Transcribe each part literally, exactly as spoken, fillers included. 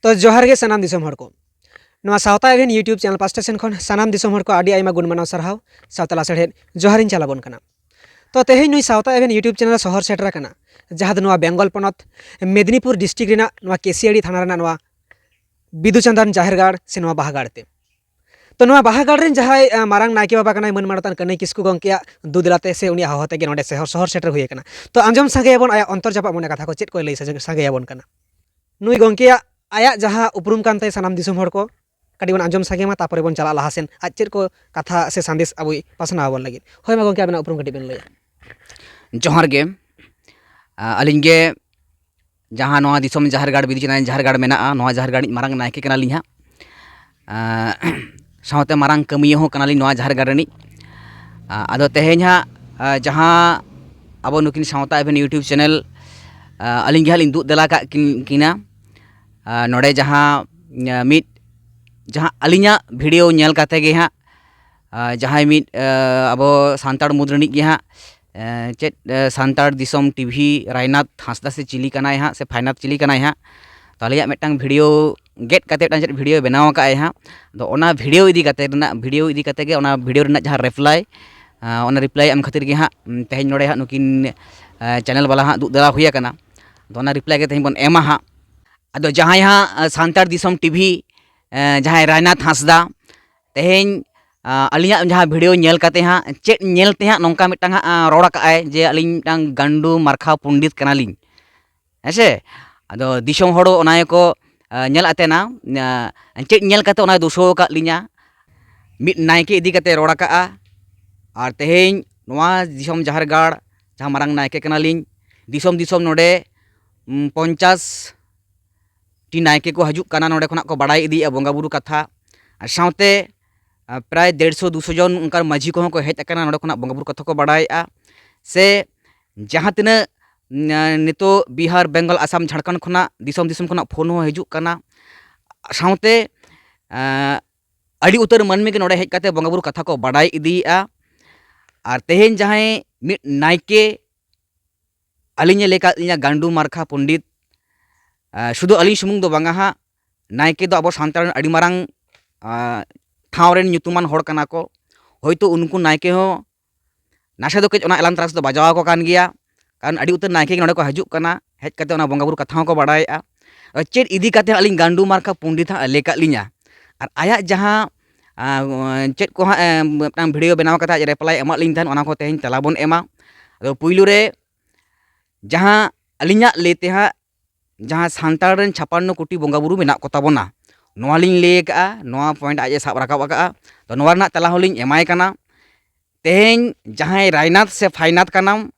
ᱛᱚ ᱡᱚᱦᱟᱨ ᱜᱮ ᱥᱟᱱᱟᱢ ᱫᱤᱥᱚᱢ ᱦᱚᱲ ᱠᱚ᱾ ᱱᱚᱣᱟ ᱥᱟᱶᱛᱟ ᱮᱵᱷᱮᱱ YouTube ᱪᱮᱱᱮᱞ ᱯᱟᱥᱴᱟ ᱥᱮᱱ ᱠᱷᱚᱱ ᱥᱟᱱᱟᱢ ᱫᱤᱥᱚᱢ ᱦᱚᱲ ᱠᱚ ᱟᱹᱰᱤ ᱟᱭᱢᱟ ᱜᱩᱱ ᱢᱟᱱᱟᱣ ᱥᱟᱨᱦᱟᱣ, ᱥᱟᱶᱛᱟ ᱞᱟᱥᱟᱲᱦᱮᱫ ᱡᱚᱦᱟᱨᱤᱧ ᱪᱟᱞᱟᱵᱚᱱ ᱠᱟᱱᱟ᱾ ᱛᱚ ᱛᱮᱦᱮᱧ ᱱᱩᱭ ᱥᱟᱶᱛᱟ ᱮᱵᱷᱮᱱ YouTube ᱪᱮᱱᱮᱞ ᱨᱮ ᱥᱚᱦᱚᱨ ᱥᱮᱴᱮᱨ ᱟᱠᱟᱱᱟ, ᱡᱟᱦᱟᱸ ᱫᱚ ᱱᱚᱣᱟ ᱵᱮᱝᱜᱚᱞ ᱯᱚᱱᱚᱛ ᱢᱮᱫᱽᱱᱤᱯᱩᱨ ᱰᱤᱥᱴᱨᱤᱠᱴ ᱨᱮᱱᱟᱜ ᱱᱚᱣᱟ ᱠᱮᱥᱤᱭᱟᱹᱲᱤ ᱛᱷᱟᱱᱟ ᱨᱮᱱᱟᱜ ᱱᱚᱣᱟ ᱵᱤᱫᱩ ᱪᱟᱸᱫᱟᱱ ᱡᱟᱦᱮᱨ ᱜᱟᱲ ᱥᱮ ᱱᱚᱣᱟ ᱵᱟᱦᱟ ᱜᱟᱲ ᱨᱮ᱾ ᱛᱚ ᱱᱚᱣᱟ ᱵᱟᱦᱟ ᱜᱟᱲ ᱨᱮᱱ ᱡᱟᱦᱟᱸᱭ, ᱟ, ᱢᱟᱨᱟᱝ ᱱᱟᱭᱠᱮ ᱵᱟᱵᱟ ᱠᱟᱱᱟᱭ, ᱢᱟᱹᱱ ᱢᱟᱱᱚᱛᱟᱱ ᱠᱟᱹᱱᱟᱹᱭ ᱠᱤᱥᱠᱩ ᱜᱚᱢᱠᱮᱭᱟᱜ ᱫᱩ ᱫᱮᱞᱟ ᱛᱮ ᱥᱮ ᱩᱱᱤᱭᱟᱜ ᱦᱚᱦᱚ ᱛᱮᱜᱮ ᱱᱚᱰᱮ ᱥᱚᱦᱚᱨ, ᱥᱚᱦᱚᱨ ᱥᱮᱴᱮᱨ ᱦᱩᱭ ᱟᱠᱟᱱᱟ᱾ ᱛᱚ ᱟᱸᱡᱚᱢ ᱥᱟᱸᱜᱮᱭᱟᱵᱚᱱ ᱟᱭᱟᱜ ᱚᱱᱛᱚᱨ ᱡᱟᱯᱟᱜ ᱢᱚᱱᱮ ᱠᱟᱛᱷᱟ ᱠᱚ ᱪᱮᱫ ᱠᱚᱭ ᱞᱟᱹᱭ ᱥᱟᱸᱜᱮ-, ᱥᱟᱸᱜᱮᱭᱟᱵᱚᱱ ᱠᱟᱱᱟ᱾ ᱱᱩᱭ ᱜᱚᱢᱠᱮᱭᱟᱜ ᱟᱭᱟᱜ ᱡᱟᱦᱟᱸ ᱩᱯᱨᱩᱢ ᱠᱟᱱ ᱛᱟᱭ ᱥᱟᱱᱟᱢ ᱫᱤᱥᱚᱢ ᱦᱚᱲ ᱠᱚ ᱠᱟᱹᱴᱤᱡ ᱵᱚᱱ ᱟᱸᱡᱚᱢ ᱥᱟᱸᱜᱮ ᱢᱟ, ᱛᱟᱯᱚᱨᱮ ᱵᱚᱱ ᱪᱟᱞᱟᱜᱼᱟ ᱞᱟᱦᱟ ᱥᱮᱱ ᱟᱡ ᱪᱮᱫ ᱠᱚ ᱠᱟᱛᱷᱟ ᱥᱮ ᱥᱟᱸᱫᱮᱥ ᱟᱵᱚᱭ ᱯᱟᱥᱱᱟᱣ ᱟᱵᱚᱱ ᱞᱟᱹᱜᱤᱫ᱾ ᱦᱳᱭ ᱢᱟ ᱜᱚᱢᱠᱮ, ᱟᱵᱮᱱᱟᱜ ᱩᱯᱨᱩᱢ ᱠᱟᱹᱴᱤᱡ ᱵᱮᱱ ᱞᱟᱹᱭᱟ᱾ ᱡᱚᱦᱟᱨ ᱜᱮ᱾ ᱟ, ᱟᱹᱞᱤᱧ ᱜᱮ ᱡᱟᱦᱟᱸ ᱱᱚᱣᱟ ᱫᱤᱥᱚᱢ ᱡᱟᱦᱮᱨ ᱜᱟᱲ, ᱵᱤᱫᱩ ᱪᱟᱸᱫᱟᱱ ᱡᱟᱦᱮᱨ ᱜᱟᱲ ᱢᱮᱱᱟᱜᱼᱟ, ᱱᱚᱣᱟ ᱡᱟᱦᱮᱨ ᱜᱟᱲ ᱨᱤᱱᱤᱡ ᱢᱟᱨᱟᱝ ᱱᱟᱭᱠᱮ ᱠᱟᱱᱟᱞᱤᱧ ᱦᱟᱸᱜ᱾ ᱟ, ᱥᱟᱶᱛᱮ ᱢᱟᱨᱟᱝ ᱠᱟᱹᱢᱤᱭᱟᱹ ᱦᱚᱸ ᱠᱟᱱᱟᱞᱤᱧ ᱱᱚᱣᱟ ᱡᱟᱦᱮᱨ ᱜᱟᱲ ᱨᱤᱱᱤᱡ᱾ ᱟ, ᱟᱫᱚ ᱛᱮᱦᱮᱧ ᱦᱟᱸᱜ, ᱟ, ᱡᱟᱦᱟᱸ ᱟᱵᱚ ᱱᱩᱠᱤᱱ ᱥᱟᱶᱛᱟ ᱮᱵᱷᱮᱱ YouTube ᱪᱮᱱᱮᱞ, ᱟ, ᱟᱹᱞᱤᱧ ᱜᱮ ᱦᱟᱸᱜ ᱞᱤᱧ ᱫᱩᱜ ᱫᱮᱞᱟ ᱠᱟᱜ ᱠᱤᱱ, ᱠᱤᱱᱟ᱾ ᱟ, ᱱᱚᱰᱮ ᱡᱟᱦᱟᱸ, ᱟ, ᱢᱤᱫ, ᱡᱟᱦᱟᱸ ᱟᱹᱞᱤᱧᱟᱜ ᱵᱷᱤᱰᱤᱭᱳ ᱧᱮᱞ ᱠᱟᱛᱮ ᱜᱮ ᱦᱟᱸᱜ, ᱟ, ᱡᱟᱦᱟᱸᱭ ᱢᱤᱫ, ᱟ, ᱟᱵᱚ ᱥᱟᱱᱛᱟᱲ ᱢᱩᱫᱽ ᱨᱤᱱᱤᱡ ᱜᱮ ᱦᱟᱸᱜ, ᱟ, ᱪᱮᱫ, ᱟ, ᱥᱟᱱᱛᱟᱲ ᱫᱤᱥᱚᱢ ᱴᱤᱵᱷᱤ ᱨᱟᱭᱱᱟᱛᱷ ᱦᱟᱸᱥᱫᱟ ᱥᱮ ᱪᱤᱞᱤ ᱠᱟᱱᱟᱭ ᱦᱟᱸᱜ, ᱥᱮ ᱯᱷᱟᱭᱱᱟᱛᱷ ᱪᱤᱞᱤ ᱠᱟᱱᱟᱭ ᱦᱟᱸᱜ, ᱛᱚ ᱟᱹᱞᱤᱧᱟᱜ ᱢᱤᱫᱴᱟᱝ ᱵᱷᱤᱰᱤᱭᱳ ᱜᱮᱫ ᱠᱟᱛᱮ ᱢᱤᱫᱴᱟᱝ ᱪᱮᱫ ᱵᱷᱤᱰᱤᱭᱳ ᱵᱮᱱᱟᱣ ᱟᱠᱟᱫ ᱟᱭ ᱦᱟᱸᱜ᱾ ᱟᱫᱚ ᱚᱱᱟ ᱵᱷᱤᱰᱤᱭᱳ ᱤᱫᱤ ᱠᱟᱛᱮ ᱨᱮᱱᱟᱜ, ᱵᱷᱤᱰᱤᱭᱳ ᱤᱫᱤ ᱠᱟᱛᱮ ᱜᱮ ᱚᱱᱟ ᱵᱷᱤᱰᱤᱭᱳ ᱨᱮᱱᱟᱜ ᱡᱟᱦᱟᱸ ᱨᱤᱯᱞᱟᱭ, ᱟ, ᱚᱱᱟ ᱨᱤᱯᱞᱟᱭ ᱮᱢ ᱠᱷᱟᱹᱛᱤᱨ ᱜᱮ ᱦᱟᱸᱜ, ᱩᱢ, ᱛᱮᱦᱮᱧ ᱱᱚᱰᱮ ᱦᱟᱸᱜ ᱱᱩᱠᱤᱱ, ᱟ, ᱪᱮᱱᱮᱞ ᱵᱟᱞᱟ ᱦᱟᱸᱜ ᱫᱩᱜ ᱫᱮᱞᱟ ᱦᱩᱭ ᱟᱠᱟᱱᱟ᱾ ᱟᱫᱚ ᱚᱱᱟ ᱨᱤᱯᱞᱟᱭ ᱜᱮ ᱛᱮᱦᱮᱧ ᱵᱚᱱ ᱮᱢᱟ ᱦᱟᱸᱜ᱾ ᱟᱫᱚ ᱡᱟᱦᱟᱸᱭ ᱦᱟᱸᱜ, ᱟ, ᱥᱟᱱᱛᱟᱲ ᱫᱤᱥᱚᱢ ᱴᱤᱵᱷᱤ, ᱮ, ᱡᱟᱦᱟᱸᱭ ᱨᱟᱭᱱᱟᱛᱷ ᱦᱟᱸᱥᱫᱟ, ᱛᱮᱦᱮᱧ, ᱟ, ᱟᱹᱞᱤᱧᱟᱜ ᱡᱟᱦᱟᱸ ᱵᱷᱤᱰᱤᱭᱳ ᱧᱮᱞ ᱠᱟᱛᱮ ᱦᱟᱸᱜ, ᱪᱮᱫ ᱧᱮᱞ ᱛᱮ ᱦᱟᱸᱜ ᱱᱚᱝᱠᱟ ᱢᱤᱫᱴᱟᱝ ᱦᱟᱸᱜ, ᱟ, ᱨᱚᱲ ᱟᱠᱟᱫ ᱟᱭ ᱡᱮ ᱟᱹᱞᱤᱧ ᱢᱤᱫᱴᱟᱝ ᱜᱟᱱᱰᱩ ᱢᱟᱨᱠᱷᱟ ᱯᱚᱱᱰᱤᱛ ᱠᱟᱱᱟᱞᱤᱧ, ᱦᱮᱸ ᱥᱮ? ᱟᱫᱚ ᱫᱤᱥᱚᱢ ᱦᱚᱲ ᱚᱱᱟ ᱜᱮᱠᱚ, ᱟ, ᱧᱮᱞ ᱟᱛᱮ ᱱᱟ, ᱟ, ᱪᱮᱫ ᱧᱮᱞ ᱠᱟᱛᱮ ᱚᱱᱟᱭ ᱫᱩᱥᱟᱹᱣ ᱟᱠᱟᱫ ᱞᱤᱧᱟ? ᱢᱤᱫ ᱱᱟᱭᱠᱮ ᱤᱫᱤ ᱠᱟᱛᱮ ᱨᱚᱲ ᱟᱠᱟᱫᱼᱟ᱾ ᱟᱨ ᱛᱮᱦᱮᱧ ᱱᱚᱣᱟ ᱫᱤᱥᱚᱢ ᱡᱟᱦᱮᱨ ᱜᱟᱲ, ᱡᱟᱦᱟᱸ ᱢᱟᱨᱟᱝ ᱱᱟᱭᱠᱮ ᱠᱟᱱᱟᱞᱤᱧ, ᱫᱤᱥᱚᱢ ᱫᱤᱥᱚᱢ ᱱᱚᱰᱮ, ᱩᱢ, ᱯᱚᱧᱪᱟᱥ ᱴᱤ ᱱᱟᱭᱠᱮ ᱠᱚ ᱦᱤᱡᱩᱜ ᱠᱟᱱᱟ, ᱱᱚᱰᱮ ᱠᱷᱚᱱᱟᱜ ᱠᱚ ᱵᱟᱲᱟᱭ ᱤᱫᱤᱭᱮᱫᱼᱟ ᱵᱚᱸᱜᱟ ᱵᱩᱨᱩ ᱠᱟᱛᱷᱟ᱾ ᱟᱨ ᱥᱟᱶᱛᱮ, ᱟ, ᱯᱨᱟᱭ ᱰᱮᱲᱥᱚ ᱫᱩᱥᱚ ᱡᱚᱱ ᱚᱱᱠᱟᱱ ᱢᱟᱹᱡᱷᱤ ᱠᱚᱦᱚᱸ ᱠᱚ ᱦᱮᱡ ᱟᱠᱟᱱᱟ, ᱱᱚᱰᱮ ᱠᱷᱚᱱᱟᱜ ᱵᱚᱸᱜᱟ ᱵᱩᱨᱩ ᱠᱟᱛᱷᱟ ᱠᱚ ᱵᱟᱲᱟᱭᱮᱫᱼᱟ᱾ ᱥᱮ ᱡᱟᱦᱟᱸ ᱛᱤᱱᱟᱹᱜ, ᱩᱢ, ᱱᱤᱛᱚᱜ ᱵᱤᱦᱟᱨ, ᱵᱮᱝᱜᱚᱞ, ᱟᱥᱟᱢ, ᱡᱷᱟᱲᱠᱷᱚᱸᱰ ᱠᱷᱚᱱᱟᱜ ᱫᱤᱥᱚᱢ ᱫᱤᱥᱚᱢ ᱠᱷᱚᱱᱟᱜ ᱯᱷᱳᱱ ᱦᱚᱸ ᱦᱤᱡᱩᱜ ᱠᱟᱱᱟ᱾ ᱥᱟᱶᱛᱮ, ᱟ, ᱟᱹᱰᱤ ᱩᱛᱟᱹᱨ ᱢᱟᱹᱱᱢᱤ ᱜᱮ ᱱᱚᱰᱮ ᱦᱮᱡ ᱠᱟᱛᱮ ᱵᱚᱸᱜᱟ ᱵᱩᱨᱩ ᱠᱟᱛᱷᱟ ᱠᱚ ᱵᱟᱰᱟᱭ ᱤᱫᱤᱭᱮᱫᱼᱟ᱾ ᱟᱨ ᱛᱮᱦᱮᱧ ᱡᱟᱦᱟᱸᱭ ᱢᱤᱫ ᱱᱟᱭᱠᱮ ᱟᱹᱞᱤᱧᱮ ᱞᱟᱹᱭ ᱠᱟᱫ ᱞᱤᱧᱟ, ᱜᱟᱱᱰᱩ ᱢᱟᱨᱠᱷᱟ ᱯᱚᱱᱰᱤᱛ, ᱟ, ᱥᱩᱫᱷᱩ ᱟᱹᱞᱤᱧ ᱥᱩᱢᱩᱝ ᱫᱚ ᱵᱟᱝᱟ ᱦᱟᱸᱜ, ᱱᱟᱭᱠᱮ ᱫᱚ ᱟᱵᱚ ᱥᱟᱱᱛᱟᱲ ᱨᱮᱱ ᱟᱹᱰᱤ ᱢᱟᱨᱟᱝ ᱟᱸ, ᱴᱷᱟᱶ ᱨᱮᱱ ᱧᱩᱛᱩᱢᱟᱱ ᱦᱚᱲ ᱠᱟᱱᱟ ᱠᱚ᱾ ᱦᱳᱭᱛᱳ ᱩᱱᱠᱩ ᱱᱟᱭᱠᱮ ᱦᱚᱸ ᱱᱟᱥᱮ ᱫᱚ ᱠᱟᱹᱡ ᱚᱱᱟ ᱮᱞᱟᱝ ᱛᱟᱨᱟᱥ ᱫᱚ ᱵᱟᱡᱟᱣ ᱟᱠᱚ ᱠᱟᱱ ᱜᱮᱭᱟ, ᱠᱟᱨᱚᱱ ᱟᱹᱰᱤ ᱩᱛᱟᱹᱨ ᱱᱟᱭᱠᱮ ᱜᱮ ᱱᱚᱰᱮ ᱠᱚ ᱦᱤᱡᱩᱜ ᱠᱟᱱᱟ, ᱦᱮᱡ ᱠᱟᱛᱮ ᱚᱱᱟ ᱵᱚᱸᱜᱟ ᱵᱩᱨᱩ ᱠᱟᱛᱷᱟ ᱦᱚᱸᱠᱚ ᱵᱟᱲᱟᱭᱮᱫᱼᱟ᱾ ᱟᱫᱚ ᱪᱮᱫ ᱤᱫᱤ ᱠᱟᱛᱮ ᱟᱹᱞᱤᱧ ᱜᱟᱱᱰᱩ ᱢᱟᱨᱠᱷᱟ ᱯᱚᱱᱰᱤᱛ ᱦᱟᱸᱜ ᱞᱟᱹᱭ ᱠᱟᱜ ᱞᱤᱧᱟ, ᱟᱨ ᱟᱭᱟᱜ ᱡᱟᱦᱟᱸ ᱟᱸ, ᱪᱮᱫ ᱠᱚ ᱦᱟᱸᱜ ᱮ, ᱢᱤᱫᱴᱟᱝ ᱵᱷᱤᱰᱤᱭᱳ ᱵᱮᱱᱟᱣ ᱠᱟᱛᱮ ᱟᱡ ᱨᱤᱯᱞᱟᱭ ᱮᱢᱟᱜ ᱞᱤᱧ ᱛᱟᱦᱮᱸᱫ, ᱚᱱᱟ ᱠᱚ ᱛᱮᱦᱮᱧ ᱛᱮᱞᱟ ᱵᱚᱱ ᱮᱢᱟ᱾ ᱟᱫᱚ ᱯᱩᱭᱞᱩ ᱨᱮ ᱡᱟᱦᱟᱸ ᱟᱹᱞᱤᱧᱟᱜ ᱞᱟᱹᱭ ᱛᱮ ᱦᱟᱸᱜ ᱡᱟᱦᱟᱸ ᱥᱟᱱᱛᱟᱲ ᱨᱮᱱ ᱪᱷᱟᱯᱟᱱᱱᱚ ᱠᱳᱴᱤ ᱵᱚᱸᱜᱟ ᱵᱩᱨᱩ ᱢᱮᱱᱟᱜ ᱠᱚᱛᱟ ᱵᱚᱱᱟ, ᱱᱚᱣᱟ ᱞᱤᱧ ᱞᱟᱹᱭ ᱟᱠᱟᱜᱼᱟ, ᱱᱚᱣᱟ ᱯᱚᱭᱮᱱᱴ ᱟᱡ ᱮ ᱥᱟᱵ ᱨᱟᱠᱟᱵ ᱟᱠᱟᱜᱼᱟ᱾ ᱛᱚ ᱱᱚᱣᱟ ᱨᱮᱱᱟᱜ ᱛᱮᱞᱟ ᱦᱚᱸᱞᱤᱧ ᱮᱢᱟᱭ ᱠᱟᱱᱟ᱾ ᱛᱮᱦᱮᱧ ᱡᱟᱦᱟᱸᱭ ᱨᱟᱭᱱᱟᱛ ᱥᱮ ᱯᱷᱟᱭᱱᱟᱛ ᱠᱟᱱᱟᱢ,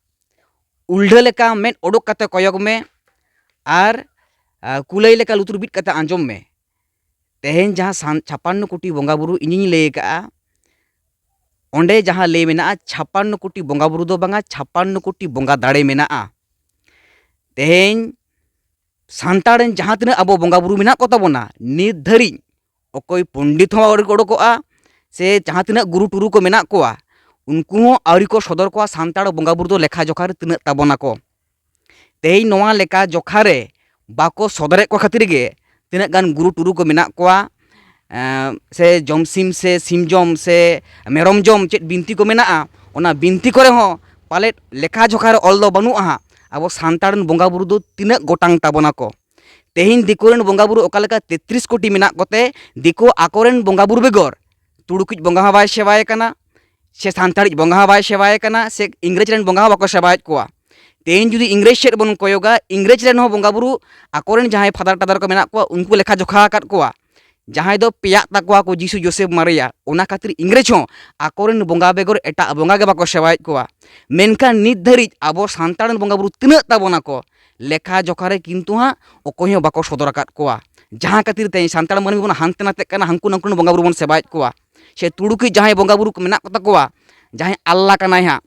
ᱩᱞᱰᱷᱟᱹ ᱞᱮᱠᱟ ᱢᱮᱫ ᱚᱰᱚᱠ ᱠᱟᱛᱮ ᱠᱚᱭᱚᱜ ᱢᱮ ᱟᱨ ᱟᱸ, ᱠᱩᱞᱟᱹᱭ ᱞᱮᱠᱟ ᱞᱩᱛᱩᱨ ᱵᱤᱫ ᱠᱟᱛᱮ ᱟᱸᱡᱚᱢ ᱢᱮ᱾ ᱛᱮᱦᱮᱧ ᱡᱟᱦᱟᱸ ᱥᱟᱱ-, ᱪᱷᱟᱯᱟᱱᱱᱚ ᱠᱳᱴᱤ ᱵᱚᱸᱜᱟ ᱵᱩᱨᱩ ᱤᱧᱤᱧ ᱞᱟᱹᱭ ᱟᱠᱟᱜᱼᱟ, ᱚᱸᱰᱮ ᱡᱟᱦᱟᱸ ᱞᱟᱹᱭ ᱢᱮᱱᱟᱜᱼᱟ, ᱪᱷᱟᱯᱟᱱᱱᱚ ᱠᱳᱴᱤ ᱵᱚᱸᱜᱟ ᱵᱩᱨᱩ ᱫᱚ ᱵᱟᱝᱟ, ᱪᱷᱟᱯᱟᱱᱱᱚ ᱠᱳᱴᱤ ᱵᱚᱸᱜᱟ ᱫᱟᱲᱮ ᱢᱮᱱᱟᱜᱼᱟ᱾ ᱛᱮᱦᱮᱧ ᱥᱟᱱᱛᱟᱲ ᱨᱮᱱ ᱡᱟᱦᱟᱸ ᱛᱤᱱᱟᱹᱜ ᱟᱵᱚ ᱵᱚᱸᱜᱟ ᱵᱩᱨᱩ ᱢᱮᱱᱟᱜ ᱠᱚ ᱛᱟᱵᱚᱱᱟ, ᱱᱤᱛ ᱫᱷᱟᱹᱨᱤᱡ ᱚᱠᱚᱭ ᱯᱚᱱᱰᱤᱛ ᱦᱚᱸ ᱟᱹᱣᱨᱤ ᱠᱚ ᱚᱰᱚᱠᱚᱜᱼᱟ, ᱥᱮ ᱡᱟᱦᱟᱸ ᱛᱤᱱᱟᱹᱜ ᱜᱩᱨᱩ ᱴᱩᱨᱩ ᱠᱚ ᱢᱮᱱᱟᱜ ᱠᱚᱣᱟ, ᱩᱱᱠᱩ ᱦᱚᱸ ᱟᱹᱣᱨᱤ ᱠᱚ ᱥᱚᱫᱚᱨ ᱠᱚᱣᱟ ᱥᱟᱱᱛᱟᱲ ᱵᱚᱸᱜᱟ ᱵᱩᱨᱩ ᱫᱚ ᱞᱮᱠᱷᱟ ᱡᱚᱠᱷᱟ ᱨᱮ ᱛᱤᱱᱟᱹᱜ ᱛᱟᱵᱚᱱᱟ ᱠᱚ᱾ ᱛᱮᱦᱮᱧ ᱱᱚᱣᱟ ᱞᱮᱠᱟ ᱡᱚᱠᱷᱟ ᱨᱮ ᱵᱟᱠᱚ ᱥᱚᱫᱚᱨᱮᱫ ᱠᱚ ᱠᱷᱟᱹᱛᱤᱨ ᱜᱮ ᱛᱤᱱᱟᱹᱜ ᱜᱟᱱ ᱜᱩᱨᱩ ᱴᱩᱨᱩ ᱠᱚ ᱢᱮᱱᱟᱜ ᱠᱚᱣᱟ, ᱮᱸ, ᱥᱮ ᱡᱚᱢ ᱥᱤᱢ ᱥᱮ ᱥᱤᱢ ᱡᱚᱢ ᱥᱮ ᱢᱮᱨᱚᱢ ᱡᱚᱢ ᱪᱮᱫ ᱵᱤᱱᱛᱤ ᱠᱚ ᱢᱮᱱᱟᱜᱼᱟ, ᱚᱱᱟ ᱵᱤᱱᱛᱤ ᱠᱚᱨᱮ ᱦᱚᱸ ᱯᱟᱞᱮᱫ ᱞᱮᱠᱷᱟ ᱡᱚᱠᱷᱟ ᱨᱮ ᱚᱞ ᱫᱚ ᱵᱟᱹᱱᱩᱜᱼᱟ ᱦᱟᱸᱜ, ᱟᱵᱚ ᱥᱟᱱᱛᱟᱲ ᱨᱮᱱ ᱵᱚᱸᱜᱟ ᱵᱩᱨᱩ ᱫᱚ ᱛᱤᱱᱟᱹᱜ ᱜᱚᱴᱟᱝ ᱛᱟᱵᱚᱱᱟ ᱠᱚ᱾ ᱛᱮᱦᱮᱧ ᱫᱤᱠᱩ ᱨᱮᱱ ᱵᱚᱸᱜᱟ ᱵᱩᱨᱩ ᱚᱠᱟ ᱞᱮᱠᱟ ᱛᱮᱛᱨᱤᱥ ᱠᱳᱴᱤ ᱢᱮᱱᱟᱜ ᱠᱚᱛᱮ, ᱫᱤᱠᱩ ᱟᱠᱚᱨᱮᱱ ᱵᱚᱸᱜᱟ ᱵᱩᱨᱩ ᱵᱮᱜᱚᱨ ᱛᱩᱲᱩᱠᱤᱡ ᱵᱚᱸᱜᱟ ᱦᱚᱸ ᱵᱟᱭ ᱥᱮᱵᱟᱭᱮ ᱠᱟᱱᱟ, ᱥᱮ ᱥᱟᱱᱛᱟᱲᱤᱡ ᱵᱚᱸᱜᱟ ᱦᱚᱸ ᱵᱟᱭ ᱥᱮᱵᱟᱭᱮ ᱠᱟᱱᱟ, ᱥᱮ ᱤᱝᱨᱮᱡᱽ ᱨᱮᱱ ᱵᱚᱸᱜᱟ ᱦᱚᱸ ᱵᱟᱠᱚ ᱥᱮᱵᱟᱭᱮᱫ ᱠᱚᱣᱟ᱾ ᱛᱮᱦᱮᱧ ᱡᱩᱫᱤ ᱤᱝᱨᱮᱡᱽ ᱥᱮᱫ ᱵᱚᱱ ᱠᱚᱭᱚᱜᱟ, ᱤᱝᱨᱮᱡᱽ ᱨᱮᱱ ᱦᱚᱸ ᱵᱚᱸᱜᱟ ᱵᱩᱨᱩ ᱟᱠᱚᱨᱮᱱ ᱡᱟᱦᱟᱸᱭ ᱯᱷᱟᱫᱟᱨ ᱴᱟᱫᱟᱨ ᱠᱚ ᱢᱮᱱᱟᱜ ᱠᱚᱣᱟ, ᱩᱱᱠᱩ ᱞᱮᱠᱷᱟ ᱡᱚᱠᱷᱟ ᱟᱠᱟᱫ ᱠᱚᱣᱟ᱾ ᱡᱟᱦᱟᱸᱭ ᱫᱚ ᱯᱮᱭᱟᱜ ᱛᱟᱠᱚᱣᱟ ᱠᱚ ᱡᱤᱥᱩ, ᱡᱳᱥᱮᱯ, ᱢᱟᱨᱤᱭᱟ, ᱚᱱᱟ ᱠᱷᱟᱹᱛᱤᱨ ᱤᱝᱨᱮᱡᱽ ᱦᱚᱸ ᱟᱠᱚᱨᱮᱱ ᱵᱚᱸᱜᱟ ᱵᱮᱜᱚᱨ ᱮᱴᱟᱜ ᱵᱚᱸᱜᱟ ᱜᱮ ᱵᱟᱠᱚ ᱥᱮᱵᱟᱭᱮᱫ ᱠᱚᱣᱟ᱾ ᱢᱮᱱᱠᱷᱟᱱ ᱱᱤᱛ ᱫᱷᱟᱹᱨᱤᱡ ᱟᱵᱚ ᱥᱟᱱᱛᱟᱲ ᱨᱮᱱ ᱵᱚᱸᱜᱟ ᱵᱩᱨᱩ ᱛᱤᱱᱟᱹᱜ ᱛᱟᱵᱚᱱᱟ ᱠᱚ, ᱞᱮᱠᱷᱟ ᱡᱚᱠᱷᱟ ᱨᱮ ᱠᱤᱱᱛᱩ ᱦᱟᱸᱜ ᱚᱠᱚᱭ ᱦᱚᱸ ᱵᱟᱠᱚ ᱥᱚᱫᱚᱨ ᱟᱠᱟᱫ ᱠᱚᱣᱟ᱾ ᱡᱟᱦᱟᱸ ᱠᱷᱟᱹᱛᱤᱨ ᱛᱮ ᱥᱟᱱᱛᱟᱲ ᱢᱟᱹᱱᱢᱤ ᱵᱚᱱ ᱦᱟᱱᱛᱮ ᱱᱟᱛᱮᱜ ᱠᱟᱱᱟ, ᱦᱟᱱᱠᱩ ᱱᱟᱝᱠᱩ ᱨᱮᱱ ᱵᱚᱸᱜᱟ ᱵᱩᱨᱩ ᱵᱚᱱ ᱥᱮᱵᱟᱭᱮᱫ ᱠᱚᱣᱟ᱾ ᱥᱮ ᱛᱩᱲᱩᱠᱤᱡ ᱡᱟᱦᱟᱸᱭ ᱵᱚᱸᱜᱟ ᱵᱩᱨᱩ ᱠᱚ ᱢᱮᱱᱟᱜ ᱠᱚᱛᱟ ᱠᱚᱣᱟ, ᱡᱟᱦᱟᱸᱭ ᱟᱞᱞᱟ ᱠᱟᱱᱟᱭ ᱦᱟᱸᱜ,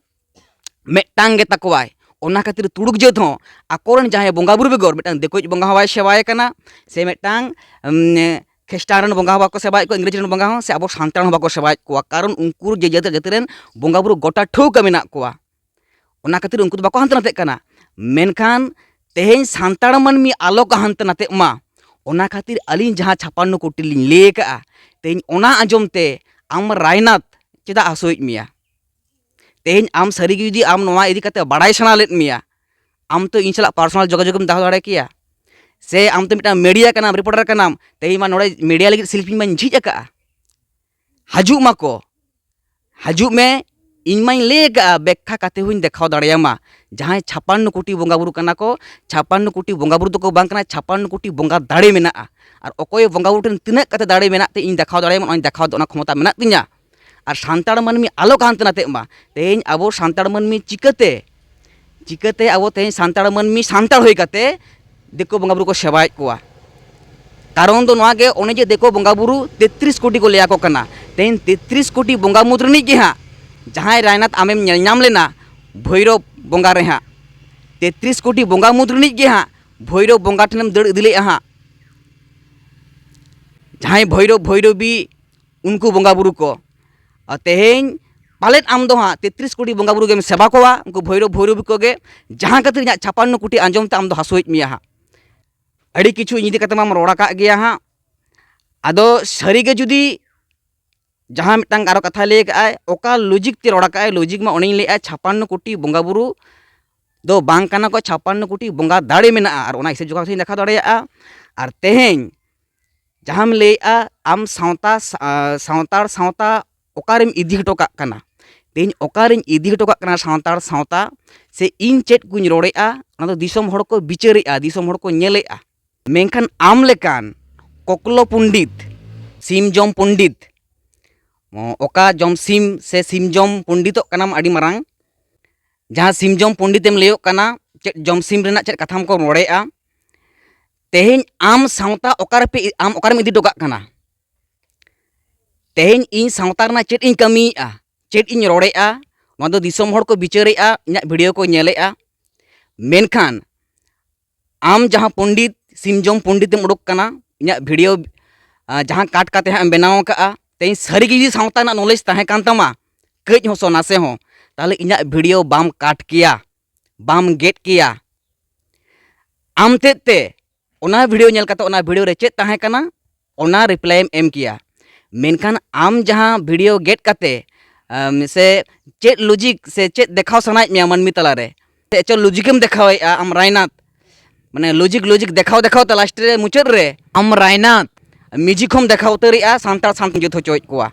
ᱢᱤᱫᱴᱟᱝ ᱜᱮ ᱛᱟᱠᱚᱣᱟᱭ᱾ ᱚᱱᱟ ᱠᱷᱟᱹᱛᱤᱨ ᱛᱩᱲᱩᱠ ᱡᱟᱹᱛ ᱦᱚᱸ ᱟᱠᱚᱨᱮᱱ ᱡᱟᱦᱟᱸᱭ ᱵᱚᱸᱜᱟ ᱵᱩᱨᱩ ᱵᱮᱜᱚᱨ ᱢᱤᱫᱴᱟᱝ ᱫᱤᱠᱩᱭᱤᱡ ᱵᱚᱸᱜᱟ ᱦᱚᱸ ᱵᱟᱭ ᱥᱮᱵᱟᱭᱮ ᱠᱟᱱᱟ, ᱥᱮ ᱢᱤᱫᱴᱟᱝ, ᱩᱢ, ᱠᱷᱨᱤᱥᱴᱟᱱ ᱨᱮᱱ ᱵᱚᱸᱜᱟ ᱦᱚᱸ ᱵᱟᱠᱚ ᱥᱮᱵᱟᱭᱮᱫ ᱠᱚᱣᱟ, ᱤᱝᱨᱮᱡᱽ ᱨᱮᱱ ᱵᱚᱸᱜᱟ ᱦᱚᱸ, ᱥᱮ ᱟᱵᱚ ᱥᱟᱱᱛᱟᱲ ᱦᱚᱸ ᱵᱟᱠᱚ ᱥᱮᱵᱟᱭᱮᱫ ᱠᱚᱣᱟ᱾ ᱠᱟᱨᱚᱱ ᱩᱱᱠᱩ ᱡᱮ ᱡᱟᱹᱛᱤ ᱡᱟᱹᱛᱤ ᱨᱮᱱ ᱵᱚᱸᱜᱟ ᱵᱩᱨᱩ ᱜᱚᱴᱟ ᱴᱷᱟᱹᱣᱠᱟᱹ ᱢᱮᱱᱟᱜ ᱠᱚᱣᱟ, ᱚᱱᱟ ᱠᱷᱟᱹᱛᱤᱨ ᱩᱱᱠᱩ ᱫᱚ ᱵᱟᱠᱚ ᱦᱟᱱᱛᱮ ᱱᱟᱛᱮᱜ ᱠᱟᱱᱟ᱾ ᱢᱮᱱᱠᱷᱟᱱ ᱛᱮᱦᱮᱧ ᱥᱟᱱᱛᱟᱲ ᱢᱟᱹᱱᱢᱤ ᱟᱞᱚ ᱠᱚ ᱦᱟᱱᱛᱮ ᱱᱟᱛᱮᱜ ᱢᱟ, ᱚᱱᱟ ᱠᱷᱟᱹᱛᱤᱨ ᱟᱹᱞᱤᱧ ᱡᱟᱦᱟᱸ ᱪᱷᱟᱯᱟᱱᱱᱚ ᱠᱳᱴᱤ ᱞᱤᱧ ᱞᱟᱹᱭ ᱟᱠᱟᱫᱼᱟ, ᱛᱮᱦᱮᱧ ᱚᱱᱟ ᱟᱸᱡᱚᱢ ᱛᱮ ᱟᱢ ᱨᱟᱭᱱᱟᱛᱷ ᱪᱮᱫᱟᱜ ᱦᱟᱹᱥᱩᱭᱮᱫ ᱢᱮᱭᱟ? ᱛᱮᱦᱮᱧ ᱟᱢ ᱥᱟᱹᱨᱤ ᱜᱮ ᱡᱩᱫᱤ ᱟᱢ ᱱᱚᱣᱟ ᱤᱫᱤ ᱠᱟᱛᱮ ᱵᱟᱲᱟᱭ ᱥᱟᱱᱟ ᱞᱮᱫ ᱢᱮᱭᱟ, ᱟᱢ ᱛᱚ ᱤᱧ ᱥᱟᱞᱟᱜ ᱯᱟᱨᱥᱚᱱᱟᱞ ᱡᱳᱜᱟᱡᱳᱜᱽ ᱮᱢ ᱫᱚᱦᱚ ᱫᱟᱲᱮ ᱠᱮᱭᱟ᱾ ᱥᱮ ᱟᱢ ᱛᱚ ᱢᱤᱫᱴᱟᱝ ᱢᱤᱰᱤᱭᱟ ᱠᱟᱱᱟᱢ, ᱨᱤᱯᱳᱨᱴᱟᱨ ᱠᱟᱱᱟᱢ, ᱛᱮᱦᱮᱧ ᱢᱟ ᱱᱚᱰᱮ ᱢᱤᱰᱤᱭᱟ ᱞᱟᱹᱜᱤᱫ ᱥᱤᱞᱯᱤᱧ ᱢᱟᱧ ᱡᱷᱤᱡ ᱟᱠᱟᱫᱼᱟ, ᱦᱤᱡᱩᱜ ᱢᱟᱠᱚ, ᱦᱤᱡᱩᱜ ᱢᱮ, ᱤᱧ ᱢᱟᱧ ᱞᱟᱹᱭ ᱟᱠᱟᱫᱼᱟ, ᱵᱮᱠᱠᱷᱟ ᱠᱟᱛᱮ ᱦᱚᱸᱧ ᱫᱮᱠᱷᱟᱣ ᱫᱟᱲᱮᱭᱟᱢᱟ᱾ ᱡᱟᱦᱟᱸᱭ ᱪᱷᱟᱯᱟᱱᱱᱚ ᱠᱳᱴᱤ ᱵᱚᱸᱜᱟ ᱵᱩᱨᱩ ᱠᱟᱱᱟ ᱠᱚ, ᱪᱷᱟᱯᱟᱱᱱᱚ ᱠᱳᱴᱤ ᱵᱚᱸᱜᱟ ᱵᱩᱨᱩ ᱫᱚᱠᱚ ᱵᱟᱝ ᱠᱟᱱᱟ, ᱪᱷᱟᱯᱟᱱᱱᱚ ᱠᱳᱴᱤ ᱵᱚᱸᱜᱟ ᱫᱟᱲᱮ ᱢᱮᱱᱟᱜᱼᱟ᱾ ᱟᱨ ᱚᱠᱚᱭ ᱵᱚᱸᱜᱟ ᱵᱩᱨᱩ ᱴᱷᱮᱱ ᱛᱤᱱᱟᱹᱜ ᱠᱟᱛᱮ ᱫᱟᱲᱮ ᱢᱮᱱᱟᱜ ᱛᱮ ᱤᱧ ᱫᱮᱠᱷᱟᱣ ᱫᱟᱲᱮᱭᱟᱢᱟ, ᱚᱱᱟᱧ ᱫᱮᱠᱷᱟᱣ ᱚᱱᱟ ᱠᱷᱚᱢᱚᱛᱟ ᱢᱮᱱᱟᱜ ᱛᱤᱧᱟ᱾ ᱟᱨ ᱥᱟᱱᱛᱟᱲ ᱢᱟᱹᱱᱢᱤ ᱟᱞᱚ ᱠᱚ ᱦᱟᱱᱛᱮ ᱱᱟᱛᱮᱜ ᱢᱟ᱾ ᱛᱮᱦᱮᱧ ᱟᱵᱚ ᱥᱟᱱᱛᱟᱲ ᱢᱟᱹᱱᱢᱤ ᱪᱤᱠᱟᱹᱛᱮ, ᱪᱤᱠᱟᱹᱛᱮ ᱟᱵᱚ ᱛᱮᱦᱮᱧ ᱥᱟᱱᱛᱟᱲ ᱢᱟᱹᱱᱢᱤ ᱥᱟᱱᱛᱟᱲ ᱦᱩᱭ ᱠᱟᱛᱮ ᱫᱤᱠᱩ ᱵᱚᱸᱜᱟ ᱵᱩᱨᱩ ᱠᱚ ᱥᱮᱵᱟᱭᱮᱫ ᱠᱚᱣᱟ? ᱠᱟᱨᱚᱱ ᱫᱚ ᱱᱚᱣᱟ ᱜᱮ, ᱚᱱᱮ ᱡᱮ ᱫᱤᱠᱩ ᱵᱚᱸᱜᱟ ᱵᱩᱨᱩ ᱛᱮᱛᱨᱤᱥ ᱠᱳᱴᱤ ᱠᱚ ᱞᱟᱹᱭ ᱟᱠᱚ ᱠᱟᱱᱟ᱾ ᱛᱮᱦᱮᱧ ᱛᱮᱛᱨᱤᱥ ᱠᱳᱴᱤ ᱵᱚᱸᱜᱟ ᱢᱩᱫᱽ ᱨᱤᱱᱤᱡ ᱜᱮ ᱦᱟᱸᱜ ᱡᱟᱦᱟᱸᱭ ᱨᱟᱭᱱᱟᱛᱷ ᱟᱢᱮᱢ ᱧᱮᱞ ᱧᱟᱢ ᱞᱮᱱᱟ ᱵᱷᱳᱭᱨᱳᱵ ᱵᱚᱸᱜᱟ ᱨᱮ ᱦᱟᱸᱜ, ᱛᱮᱛᱨᱤᱥ ᱠᱳᱴᱤ ᱵᱚᱸᱜᱟ ᱢᱩᱫᱽ ᱨᱤᱱᱤᱡ ᱜᱮ ᱦᱟᱸᱜ ᱵᱷᱳᱭᱨᱳᱵ ᱵᱚᱸᱜᱟ ᱴᱷᱮᱱᱮᱢ ᱫᱟᱹᱲ ᱤᱫᱤ ᱞᱮᱫᱼᱟ ᱦᱟᱸᱜ᱾ ᱡᱟᱦᱟᱸᱭ ᱵᱷᱳᱭᱨᱳᱵ ᱵᱷᱳᱭᱨᱳᱵᱤ, ᱩᱱᱠᱩ ᱵᱚᱸᱜᱟ ᱵᱩᱨᱩ ᱠᱚ᱾ ᱟᱨ ᱛᱮᱦᱮᱧ ᱯᱟᱞᱮᱫ ᱟᱢ ᱫᱚ ᱦᱟᱸᱜ ᱛᱮᱛᱨᱤᱥ ᱠᱳᱴᱤ ᱵᱚᱸᱜᱟ ᱵᱩᱨᱩ ᱜᱮᱢ ᱥᱮᱵᱟ ᱠᱚᱣᱟ, ᱩᱱᱠᱩ ᱵᱷᱳᱭᱨᱳᱵ ᱵᱷᱳᱭᱨᱳᱵᱤ ᱠᱚᱜᱮ, ᱡᱟᱦᱟᱸ ᱠᱷᱟᱹᱛᱤᱨ ᱤᱧᱟᱹᱜ ᱪᱷᱟᱯᱟᱱᱱᱚ ᱠᱳᱴᱤ ᱟᱸᱡᱚᱢ ᱛᱮ ᱟᱢ ᱫᱚ ᱦᱟᱹᱥᱩᱭᱮᱫ ᱢᱮᱭᱟ ᱦᱟᱸᱜ᱾ ᱟᱹᱰᱤ ᱠᱤᱪᱷᱩ ᱤᱧ ᱤᱫᱤ ᱠᱟᱛᱮ ᱢᱟᱢ ᱨᱚᱲ ᱟᱠᱟᱫ ᱜᱮᱭᱟ ᱦᱟᱸᱜ᱾ ᱟᱫᱚ ᱥᱟᱹᱨᱤ ᱜᱮ ᱡᱩᱫᱤ ᱡᱟᱦᱟᱸ ᱢᱤᱫᱴᱟᱝ ᱟᱨᱚ ᱠᱟᱛᱷᱟᱭ ᱞᱟᱹᱭ ᱟᱠᱟᱫᱼᱟᱭ, ᱚᱠᱟ ᱞᱚᱡᱤᱠ ᱛᱮ ᱨᱚᱲ ᱟᱠᱟᱫᱼᱟᱭ, ᱞᱚᱡᱤᱠ ᱢᱟ ᱚᱱᱮᱧ ᱞᱟᱹᱭᱮᱫᱼᱟ, ᱪᱷᱟᱯᱟᱱᱱᱚ ᱠᱳᱴᱤ ᱵᱚᱸᱜᱟ ᱵᱩᱨᱩ ᱫᱚ ᱵᱟᱝ ᱠᱟᱱᱟ ᱠᱚ, ᱪᱷᱟᱯᱟᱱᱱᱚ ᱠᱳᱴᱤ ᱵᱚᱸᱜᱟ ᱫᱟᱲᱮ ᱢᱮᱱᱟᱜᱼᱟ, ᱟᱨ ᱚᱱᱟ ᱦᱤᱥᱟᱹᱵ ᱡᱚᱠᱷᱟ ᱠᱟᱛᱮᱧ ᱫᱮᱠᱷᱟᱣ ᱫᱟᱲᱮᱭᱟᱜᱼᱟ᱾ ᱟᱨ ᱛᱮᱦᱮᱧ ᱡᱟᱦᱟᱸᱢ ᱞᱟᱹᱭᱮᱫᱼᱟ, ᱟᱢ ᱥᱟᱶᱛᱟ, ᱥᱟ-, ᱥᱟᱱᱛᱟᱲ ᱥᱟᱶᱛᱟ ᱚᱠᱟᱨᱮᱢ ᱤᱫᱤ ᱦᱚᱴᱚ ᱠᱟᱜ ᱠᱟᱱᱟ? ᱛᱮᱦᱮᱧ ᱚᱠᱟᱨᱤᱧ ᱤᱫᱤ ᱦᱚᱴᱚ ᱠᱟᱜ ᱠᱟᱱᱟ ᱥᱟᱱᱛᱟᱲ ᱥᱟᱶᱛᱟ? ᱥᱮ ᱤᱧ ᱪᱮᱫ ᱠᱚᱧ ᱨᱚᱲᱮᱫᱼᱟ, ᱚᱱᱟ ᱫᱚ ᱫᱤᱥᱚᱢ ᱦᱚᱲ ᱠᱚ ᱵᱤᱪᱟᱹᱨᱮᱫᱼᱟ, ᱫᱤᱥᱚᱢ ᱦᱚᱲ ᱠᱚ ᱧᱮᱞᱮᱫᱼᱟ᱾ ᱢᱮᱱᱠᱷᱟᱱ ᱟᱢ ᱞᱮᱠᱟᱱ ᱠᱚᱠᱞᱚ ᱯᱚᱱᱰᱤᱛ, ᱥᱤᱢ ᱡᱚᱢ ᱯᱚᱱᱰᱤᱛ, ᱚᱠᱟ ᱡᱚᱢ ᱥᱤᱢ ᱥᱮ ᱥᱤᱢ ᱡᱚᱢ ᱯᱚᱱᱰᱤᱛᱚᱜ ᱠᱟᱱᱟᱢ ᱟᱹᱰᱤ ᱢᱟᱨᱟᱝ, ᱡᱟᱦᱟᱸ ᱥᱤᱢ ᱡᱚᱢ ᱯᱚᱱᱰᱤᱛᱮᱢ ᱞᱟᱹᱭᱚᱜ ᱠᱟᱱᱟ, ᱪᱮᱫ ᱡᱚᱢ ᱥᱤᱢ ᱨᱮᱱᱟᱜ ᱪᱮᱫ ᱠᱟᱛᱷᱟᱢ ᱠᱚ ᱨᱚᱲᱮᱫᱼᱟ? ᱛᱮᱦᱮᱧ ᱟᱢ ᱥᱟᱶᱛᱟ ᱚᱠᱟᱨᱮᱯᱮ, ᱟᱢ ᱚᱠᱟᱨᱮᱢ ᱤᱫᱤ ᱦᱚᱴᱚ ᱠᱟᱜ ᱠᱟᱱᱟ? ᱛᱮᱦᱮᱧ ᱤᱧ ᱥᱟᱶᱛᱟ ᱨᱮᱱᱟᱜ ᱪᱮᱫ ᱤᱧ ᱠᱟᱹᱢᱤᱭᱮᱫᱼᱟ, ᱪᱮᱫ ᱤᱧ ᱨᱚᱲᱮᱫᱼᱟ, ᱱᱚᱣᱟ ᱫᱚ ᱫᱤᱥᱚᱢ ᱦᱚᱲ ᱠᱚ ᱵᱤᱪᱟᱹᱨᱮᱫᱼᱟ, ᱤᱧᱟᱹᱜ ᱵᱷᱤᱰᱤᱭᱳ ᱠᱚ ᱧᱮᱞᱮᱫᱼᱟ᱾ ᱢᱮᱱᱠᱷᱟᱱ ᱟᱢ ᱡᱟᱦᱟᱸ ᱯᱚᱱᱰᱤᱛ, ᱥᱤᱢ ᱡᱚᱢ ᱯᱚᱱᱰᱤᱛᱮᱢ ᱩᱰᱩᱠ ᱠᱟᱱᱟ, ᱤᱧᱟᱹᱜ ᱵᱷᱤᱰᱤᱭᱳ, ᱟ, ᱡᱟᱦᱟᱸ ᱠᱟᱴ ᱠᱟᱛᱮ ᱦᱟᱸᱜ ᱮᱢ ᱵᱮᱱᱟᱣ ᱟᱠᱟᱫᱼᱟ, ᱛᱮᱦᱮᱧ ᱥᱟᱹᱨᱤ ᱜᱮ ᱡᱩᱫᱤ ᱥᱟᱶᱛᱟ ᱨᱮᱱᱟᱜ ᱱᱚᱞᱮᱡᱽ ᱛᱟᱦᱮᱸ ᱠᱟᱱ ᱛᱟᱢᱟ, ᱠᱟᱹᱡ ᱦᱚᱸ ᱥᱚ ᱱᱟᱥᱮ ᱦᱚᱸ, ᱛᱟᱦᱚᱞᱮ ᱤᱧᱟᱹᱜ ᱵᱷᱤᱰᱤᱭᱳ ᱵᱟᱢ ᱠᱟᱴ ᱠᱮᱭᱟ, ᱵᱟᱢ ᱜᱮᱫ ᱠᱮᱭᱟ᱾ ᱟᱢ ᱛᱮᱫ ᱛᱮ ᱚᱱᱟ ᱵᱷᱤᱰᱤᱭᱳ ᱧᱮᱞ ᱠᱟᱛᱮ ᱚᱱᱟ ᱵᱷᱤᱰᱤᱭᱳ ᱨᱮ ᱪᱮᱫ ᱛᱟᱦᱮᱸ ᱠᱟᱱᱟ, ᱚᱱᱟ ᱨᱤᱯᱞᱟᱭᱮᱢ ᱮᱢ ᱠᱮᱭᱟ᱾ ᱢᱮᱱᱠᱷᱟᱱ ᱟᱢ ᱡᱟᱦᱟᱸ ᱵᱷᱤᱰᱤᱭᱳ ᱜᱮᱫ ᱠᱟᱛᱮ, ᱟᱢ, ᱥᱮ ᱪᱮᱫ ᱞᱚᱡᱤᱠ ᱥᱮ ᱪᱮᱫ ᱫᱮᱠᱷᱟᱣ ᱥᱟᱱᱟᱭᱮᱫ ᱢᱮᱭᱟ ᱢᱟᱹᱱᱢᱤ ᱛᱟᱞᱟᱨᱮ, ᱥᱮ ᱪᱮᱫ ᱞᱚᱡᱤᱠᱮᱢ ᱫᱮᱠᱷᱟᱣᱮᱫᱼᱟ ᱟᱢ ᱨᱟᱭᱱᱟᱛᱷ? ᱢᱟᱱᱮ ᱞᱚᱡᱤᱠ ᱞᱚᱡᱤᱠ ᱫᱮᱠᱷᱟᱣ ᱫᱮᱠᱷᱟᱣ ᱛᱮ ᱞᱟᱥᱴ ᱨᱮ ᱢᱩᱪᱟᱹᱫ ᱨᱮ ᱟᱢ ᱨᱟᱭᱱᱟᱛᱷ ᱢᱤᱡᱤᱠ ᱦᱚᱸᱢ ᱫᱮᱠᱷᱟᱣ ᱩᱛᱟᱹᱨᱮᱜᱼᱟ, ᱥᱟᱱᱛᱟᱲ ᱥᱟᱱᱛᱟᱲ ᱡᱩᱛ ᱦᱚᱪᱚᱭᱮᱫ ᱠᱚᱣᱟ᱾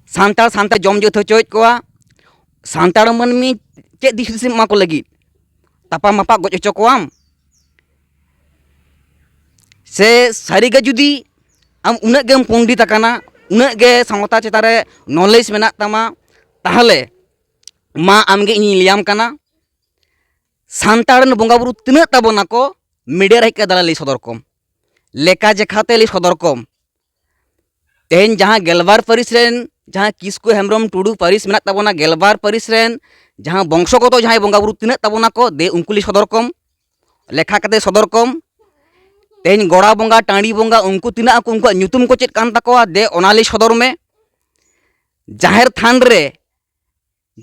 ᱥᱟᱱᱛᱟᱲ ᱥᱟᱱᱛᱟᱲ ᱡᱚᱢ ᱡᱩᱛ ᱦᱚᱪᱚᱭᱮᱫ ᱠᱚᱣᱟ᱾ ᱥᱟᱱᱛᱟᱲ ᱢᱟᱹᱱᱢᱤ ᱪᱮᱫ ᱫᱤᱥ ᱦᱩᱫᱤᱥ ᱮᱢᱟ ᱠᱚ ᱞᱟᱹᱜᱤᱫ? ᱛᱟᱯᱟᱢ ᱢᱟᱯᱟᱜ ᱜᱚᱡ ᱦᱚᱪᱚ ᱠᱚᱣᱟᱢ? ᱥᱮ ᱥᱟᱹᱨᱤᱜᱮ ᱡᱩᱫᱤ ᱟᱢ ᱩᱱᱟᱹᱜ ᱜᱮᱢ ᱯᱚᱱᱰᱤᱛ ᱟᱠᱟᱱᱟ, ᱩᱱᱟᱹᱜ ᱜᱮ ᱥᱟᱶᱛᱟ ᱪᱮᱛᱟᱱ ᱨᱮ ᱱᱚᱞᱮᱡᱽ ᱢᱮᱱᱟᱜ ᱛᱟᱢᱟ, ᱛᱟᱦᱚᱞᱮ ᱢᱟ ᱟᱢᱜᱮ ᱤᱧᱤᱧ ᱞᱟᱹᱭᱟᱢ ᱠᱟᱱᱟ, ᱥᱟᱱᱛᱟᱲ ᱨᱮᱱ ᱵᱚᱸᱜᱟ ᱵᱩᱨᱩ ᱛᱤᱱᱟᱹᱜ ᱛᱟᱵᱚᱱᱟ ᱠᱚ, ᱢᱤᱰᱤᱭᱟ ᱨᱮ ᱦᱮᱡ ᱠᱟᱛᱮ ᱫᱟᱞᱟᱞ ᱞᱟᱹᱭ ᱥᱚᱫᱚᱨ ᱠᱚᱢ, ᱞᱮᱠᱷᱟ ᱡᱮᱠᱷᱟ ᱛᱮ ᱞᱟᱹᱭ ᱥᱚᱫᱚᱨ ᱠᱚᱢ᱾ ᱛᱮᱦᱮᱧ ᱡᱟᱦᱟᱸ ᱜᱮᱞᱵᱟᱨ ᱯᱟᱹᱨᱤᱥ ᱨᱮᱱ, ᱡᱟᱦᱟᱸ ᱠᱤᱥᱠᱩ ᱦᱮᱢᱵᱨᱚᱢ ᱴᱩᱰᱩ ᱯᱟᱹᱨᱤᱥ ᱢᱮᱱᱟᱜ ᱛᱟᱵᱚᱱᱟ, ᱜᱮᱞᱵᱟᱨ ᱯᱟᱹᱨᱤᱥ ᱨᱮᱱ ᱡᱟᱦᱟᱸ ᱵᱚᱝᱥᱚᱜᱚᱛᱚ ᱡᱟᱦᱟᱸᱭ ᱵᱚᱸᱜᱟ ᱵᱩᱨᱩ ᱛᱤᱱᱟᱹᱜ ᱛᱟᱵᱚᱱᱟ ᱠᱚ, ᱫᱮ ᱩᱱᱠᱩ ᱞᱟᱹᱭ ᱥᱚᱫᱚᱨ ᱠᱚᱢ, ᱞᱮᱠᱷᱟ ᱠᱟᱛᱮ ᱥᱚᱫᱚᱨ ᱠᱚᱢ᱾ ᱛᱮᱦᱮᱧ ᱜᱚᱲᱟ ᱵᱚᱸᱜᱟ, ᱴᱟᱺᱰᱤ ᱵᱚᱸᱜᱟ, ᱩᱱᱠᱩ ᱛᱤᱱᱟᱹᱜ ᱟᱠᱚ, ᱩᱱᱠᱩᱣᱟᱜ ᱧᱩᱛᱩᱢ ᱠᱚ ᱪᱮᱫ ᱠᱟᱱ ᱛᱟᱠᱚᱣᱟ, ᱫᱮ ᱚᱱᱟ ᱞᱟᱹᱭ ᱥᱚᱫᱚᱨ ᱢᱮ᱾ ᱡᱟᱦᱮᱨ ᱛᱷᱟᱱ ᱨᱮ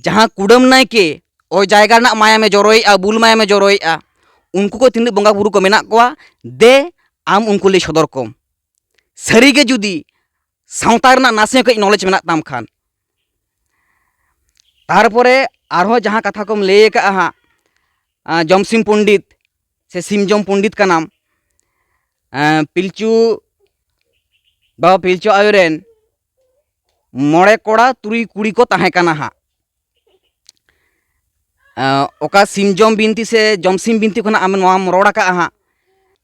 ᱡᱟᱦᱟᱸ ᱠᱩᱰᱟᱹᱢ ᱱᱟᱭᱠᱮ ᱳᱭ ᱡᱟᱭᱜᱟ ᱨᱮᱱᱟᱜ ᱢᱟᱭᱟᱢᱮ ᱡᱚᱨᱚᱭᱮᱜᱼᱟ, ᱵᱩᱞ ᱢᱟᱭᱟᱢᱮ ᱡᱚᱨᱚᱭᱮᱜᱼᱟ, ᱩᱱᱠᱩ ᱠᱚ ᱛᱤᱱᱟᱹᱜ ᱵᱚᱸᱜᱟ ᱵᱩᱨᱩ ᱠᱚ ᱢᱮᱱᱟᱜ ᱠᱚᱣᱟ, ᱫᱮ ᱟᱢ ᱩᱱᱠᱩ ᱞᱟᱹᱭ ᱥᱚᱫᱚᱨ ᱠᱚᱢ᱾ ᱥᱟᱹᱨᱤᱜᱮ ᱡᱩᱫᱤ ᱥᱟᱶᱛᱟ ᱨᱮᱱᱟᱜ ᱱᱟᱥᱮ ᱦᱚᱸ ᱠᱟᱹᱡ ᱱᱚᱞᱮᱡᱽ ᱢᱮᱱᱟᱜ ᱛᱟᱢ ᱠᱷᱟᱱ᱾ ᱛᱟᱨᱯᱚᱨᱮ ᱟᱨᱦᱚᱸ ᱡᱟᱦᱟᱸ ᱠᱟᱛᱷᱟ ᱠᱚᱢ ᱞᱟᱹᱭ ᱟᱠᱟᱫᱼᱟ ᱦᱟᱸᱜ, ᱟᱸ, ᱡᱚᱢᱥᱤᱢ ᱯᱚᱱᱰᱤᱛ ᱥᱮ ᱥᱤᱢᱡᱚᱢ ᱯᱚᱱᱰᱤᱛ ᱠᱟᱱᱟᱢ, ᱟᱸ, ᱯᱤᱞᱪᱩ ᱵᱟᱵᱟ ᱯᱤᱞᱪᱩ ᱟᱭᱳ ᱨᱮᱱ ᱢᱚᱬᱮ ᱠᱚᱲᱟ ᱛᱩᱨᱩᱭ ᱠᱩᱲᱤ ᱠᱚ ᱛᱟᱦᱮᱸ ᱠᱟᱱᱟ ᱦᱟᱸᱜ᱾ ᱟᱸ, ᱚᱠᱟ ᱥᱤᱢᱡᱚᱢ ᱵᱤᱱᱛᱤ ᱥᱮ ᱡᱚᱢᱥᱤᱢ ᱵᱤᱱᱛᱤ ᱠᱷᱚᱱᱟᱜ ᱟᱢ ᱱᱚᱣᱟᱢ ᱨᱚᱲ ᱟᱠᱟᱫᱼᱟ ᱦᱟᱸᱜ,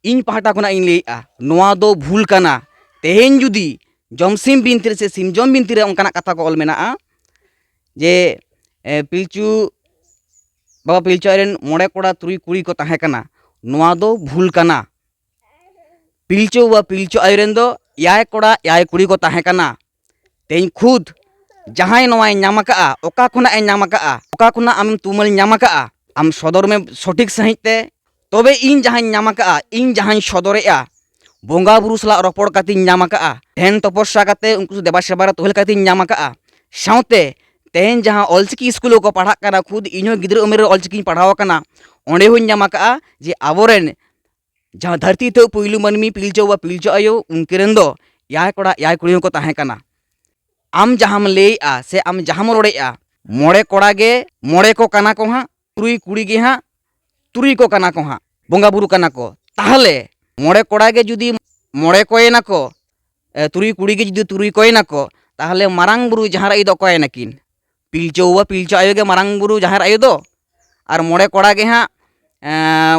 ᱤᱧ ᱯᱟᱦᱴᱟ ᱠᱷᱚᱱᱟᱜ ᱤᱧ ᱞᱟᱹᱭᱮᱫᱼᱟ, ᱱᱚᱣᱟ ᱫᱚ ᱵᱷᱩᱞ ᱠᱟᱱᱟ᱾ ᱛᱮᱦᱮᱧ ᱡᱩᱫᱤ ᱡᱚᱢᱥᱤᱢ ᱵᱤᱱᱛᱤ ᱨᱮ ᱥᱮ ᱥᱤᱢᱡᱚᱢ ᱵᱤᱱᱛᱤ ᱨᱮ ᱚᱱᱠᱟᱱᱟᱜ ᱠᱟᱛᱷᱟ ᱠᱚ ᱚᱞ ᱢᱮᱱᱟᱜᱼᱟ ᱡᱮ, ᱮ, ᱯᱤᱞᱪᱩ ᱵᱟᱵᱟ ᱯᱤᱞᱪᱩ ᱟᱡ ᱨᱮᱱ ᱢᱚᱬᱮ ᱠᱚᱲᱟ ᱛᱩᱨᱩᱭ ᱠᱩᱲᱤ ᱠᱚ ᱛᱟᱦᱮᱸ ᱠᱟᱱᱟ, ᱱᱚᱣᱟ ᱫᱚ ᱵᱷᱩᱞ ᱠᱟᱱᱟ᱾ ᱯᱤᱞᱪᱩ ᱵᱟᱵᱟ ᱯᱤᱞᱪᱩ ᱟᱭᱳ ᱨᱮᱱ ᱫᱚ ᱮᱭᱟᱭ ᱠᱚᱲᱟ ᱮᱭᱟᱭ ᱠᱩᱲᱤ ᱠᱚ ᱛᱟᱦᱮᱸ ᱠᱟᱱᱟ᱾ ᱛᱮᱦᱮᱧ ᱠᱷᱩᱫ ᱡᱟᱦᱟᱸᱭ ᱱᱚᱣᱟᱭ ᱧᱟᱢ ᱟᱠᱟᱫᱼᱟ, ᱚᱠᱟ ᱠᱷᱚᱱᱟᱜ ᱮ ᱧᱟᱢ ᱟᱠᱟᱫᱼᱟ, ᱚᱠᱟ ᱠᱷᱚᱱᱟᱜ ᱟᱢᱮᱢ ᱛᱩᱢᱟᱹᱞ ᱧᱟᱢ ᱟᱠᱟᱫᱼᱟ, ᱟᱢ ᱥᱚᱫᱚᱨ ᱢᱮ ᱥᱚᱴᱷᱤᱠ ᱥᱟᱺᱦᱤᱡ ᱛᱮ᱾ ᱛᱚᱵᱮ ᱤᱧ ᱡᱟᱦᱟᱸᱧ ᱧᱟᱢ ᱟᱠᱟᱫᱼᱟ, ᱤᱧ ᱡᱟᱦᱟᱸᱧ ᱥᱚᱫᱚᱨᱮᱜᱼᱟ, ᱵᱚᱸᱜᱟ ᱵᱩᱨᱩ ᱥᱟᱞᱟᱜ ᱨᱚᱯᱚᱲ ᱠᱟᱛᱮᱧ ᱧᱟᱢ ᱟᱠᱟᱫᱼᱟ, ᱫᱷᱮᱱ ᱛᱚᱯᱚᱥᱭᱟ ᱠᱟᱛᱮ ᱩᱱᱠᱩ ᱫᱮᱵᱟ ᱥᱮᱵᱟ ᱨᱮ ᱛᱚᱦᱮᱞ ᱠᱟᱛᱮᱧ ᱧᱟᱢ ᱟᱠᱟᱫᱼᱟ, ᱥᱟᱶᱛᱮ ᱛᱮᱦᱮᱧ ᱡᱟᱦᱟᱸ ᱚᱞᱪᱤᱠᱤ ᱥᱠᱩᱞ ᱨᱮᱠᱚ ᱯᱟᱲᱦᱟᱜ ᱠᱟᱱᱟ, ᱠᱷᱩᱫ ᱤᱧᱦᱚᱸ ᱜᱤᱫᱽᱨᱟᱹ ᱩᱢᱮᱨ ᱨᱮ ᱚᱞᱪᱤᱠᱤᱧ ᱯᱟᱲᱦᱟᱣ ᱟᱠᱟᱱᱟ, ᱚᱸᱰᱮ ᱦᱚᱸᱧ ᱧᱟᱢ ᱟᱠᱟᱫᱼᱟ ᱡᱮ ᱟᱵᱚᱨᱮᱱ ᱡᱟᱦᱟᱸ ᱫᱷᱟᱹᱨᱛᱤ ᱛᱮ ᱯᱩᱭᱞᱩ ᱢᱟᱹᱱᱢᱤ ᱯᱤᱞᱪᱩ ᱵᱟᱵᱟ ᱯᱤᱞᱪᱩ ᱟᱭᱳ ᱩᱱᱠᱤᱱ ᱨᱮᱱ ᱫᱚ ᱮᱭᱟᱭ ᱠᱚᱲᱟ ᱮᱭᱟᱭ ᱠᱩᱲᱤ ᱦᱚᱸᱠᱚ ᱛᱟᱦᱮᱸ ᱠᱟᱱᱟ᱾ ᱟᱢ ᱡᱟᱦᱟᱸᱢ ᱞᱟᱹᱭᱮᱜᱼᱟ ᱥᱮ ᱟᱢ ᱡᱟᱦᱟᱸᱢ ᱨᱚᱲᱮᱜᱼᱟ, ᱢᱚᱬᱮ ᱠᱚᱲᱟ ᱜᱮ ᱢᱚᱬᱮ ᱠᱚ ᱠᱟᱱᱟ ᱠᱚ ᱦᱟᱸᱜ, ᱛᱩᱨᱩᱭ ᱠᱩᱲᱤ ᱜᱮ ᱦᱟᱸᱜ ᱛᱩᱨᱩᱭ ᱠᱚ ᱠᱟᱱᱟ ᱠᱚ ᱦᱟᱸᱜ, ᱵᱚᱸᱜᱟ ᱵᱩᱨᱩ ᱠᱟᱱᱟ ᱠᱚ᱾ ᱛᱟᱦᱚᱞᱮ ᱢᱚᱬᱮ ᱠᱚᱲᱟ ᱜᱮ ᱡᱩᱫᱤ ᱢᱚᱬᱮ ᱠᱚᱭᱮᱱᱟ ᱠᱚ, ᱮ, ᱛᱩᱨᱩᱭ ᱠᱩᱲᱤ ᱜᱮ ᱡᱩᱫᱤ ᱛᱩᱨᱩᱭ ᱠᱚᱭᱮᱱᱟ ᱠᱚ, ᱛᱟᱦᱚᱞᱮ ᱢᱟᱨᱟᱝ ᱵᱩᱨᱩ ᱡᱟᱦᱮᱨ ᱟᱭᱳ ᱫᱚ ᱚᱠᱚᱭᱮᱱᱟᱠᱤᱱ? ᱯᱤᱞᱪᱩ ᱵᱟᱵᱟ ᱯᱤᱞᱪᱩ ᱟᱭᱳ ᱜᱮ ᱢᱟᱨᱟᱝ ᱵᱩᱨᱩ ᱡᱟᱦᱮᱨ ᱟᱭᱳ ᱫᱚ᱾ ᱟᱨ ᱢᱚᱬᱮ ᱠᱚᱲᱟ ᱜᱮ ᱦᱟᱸᱜ, ᱮ,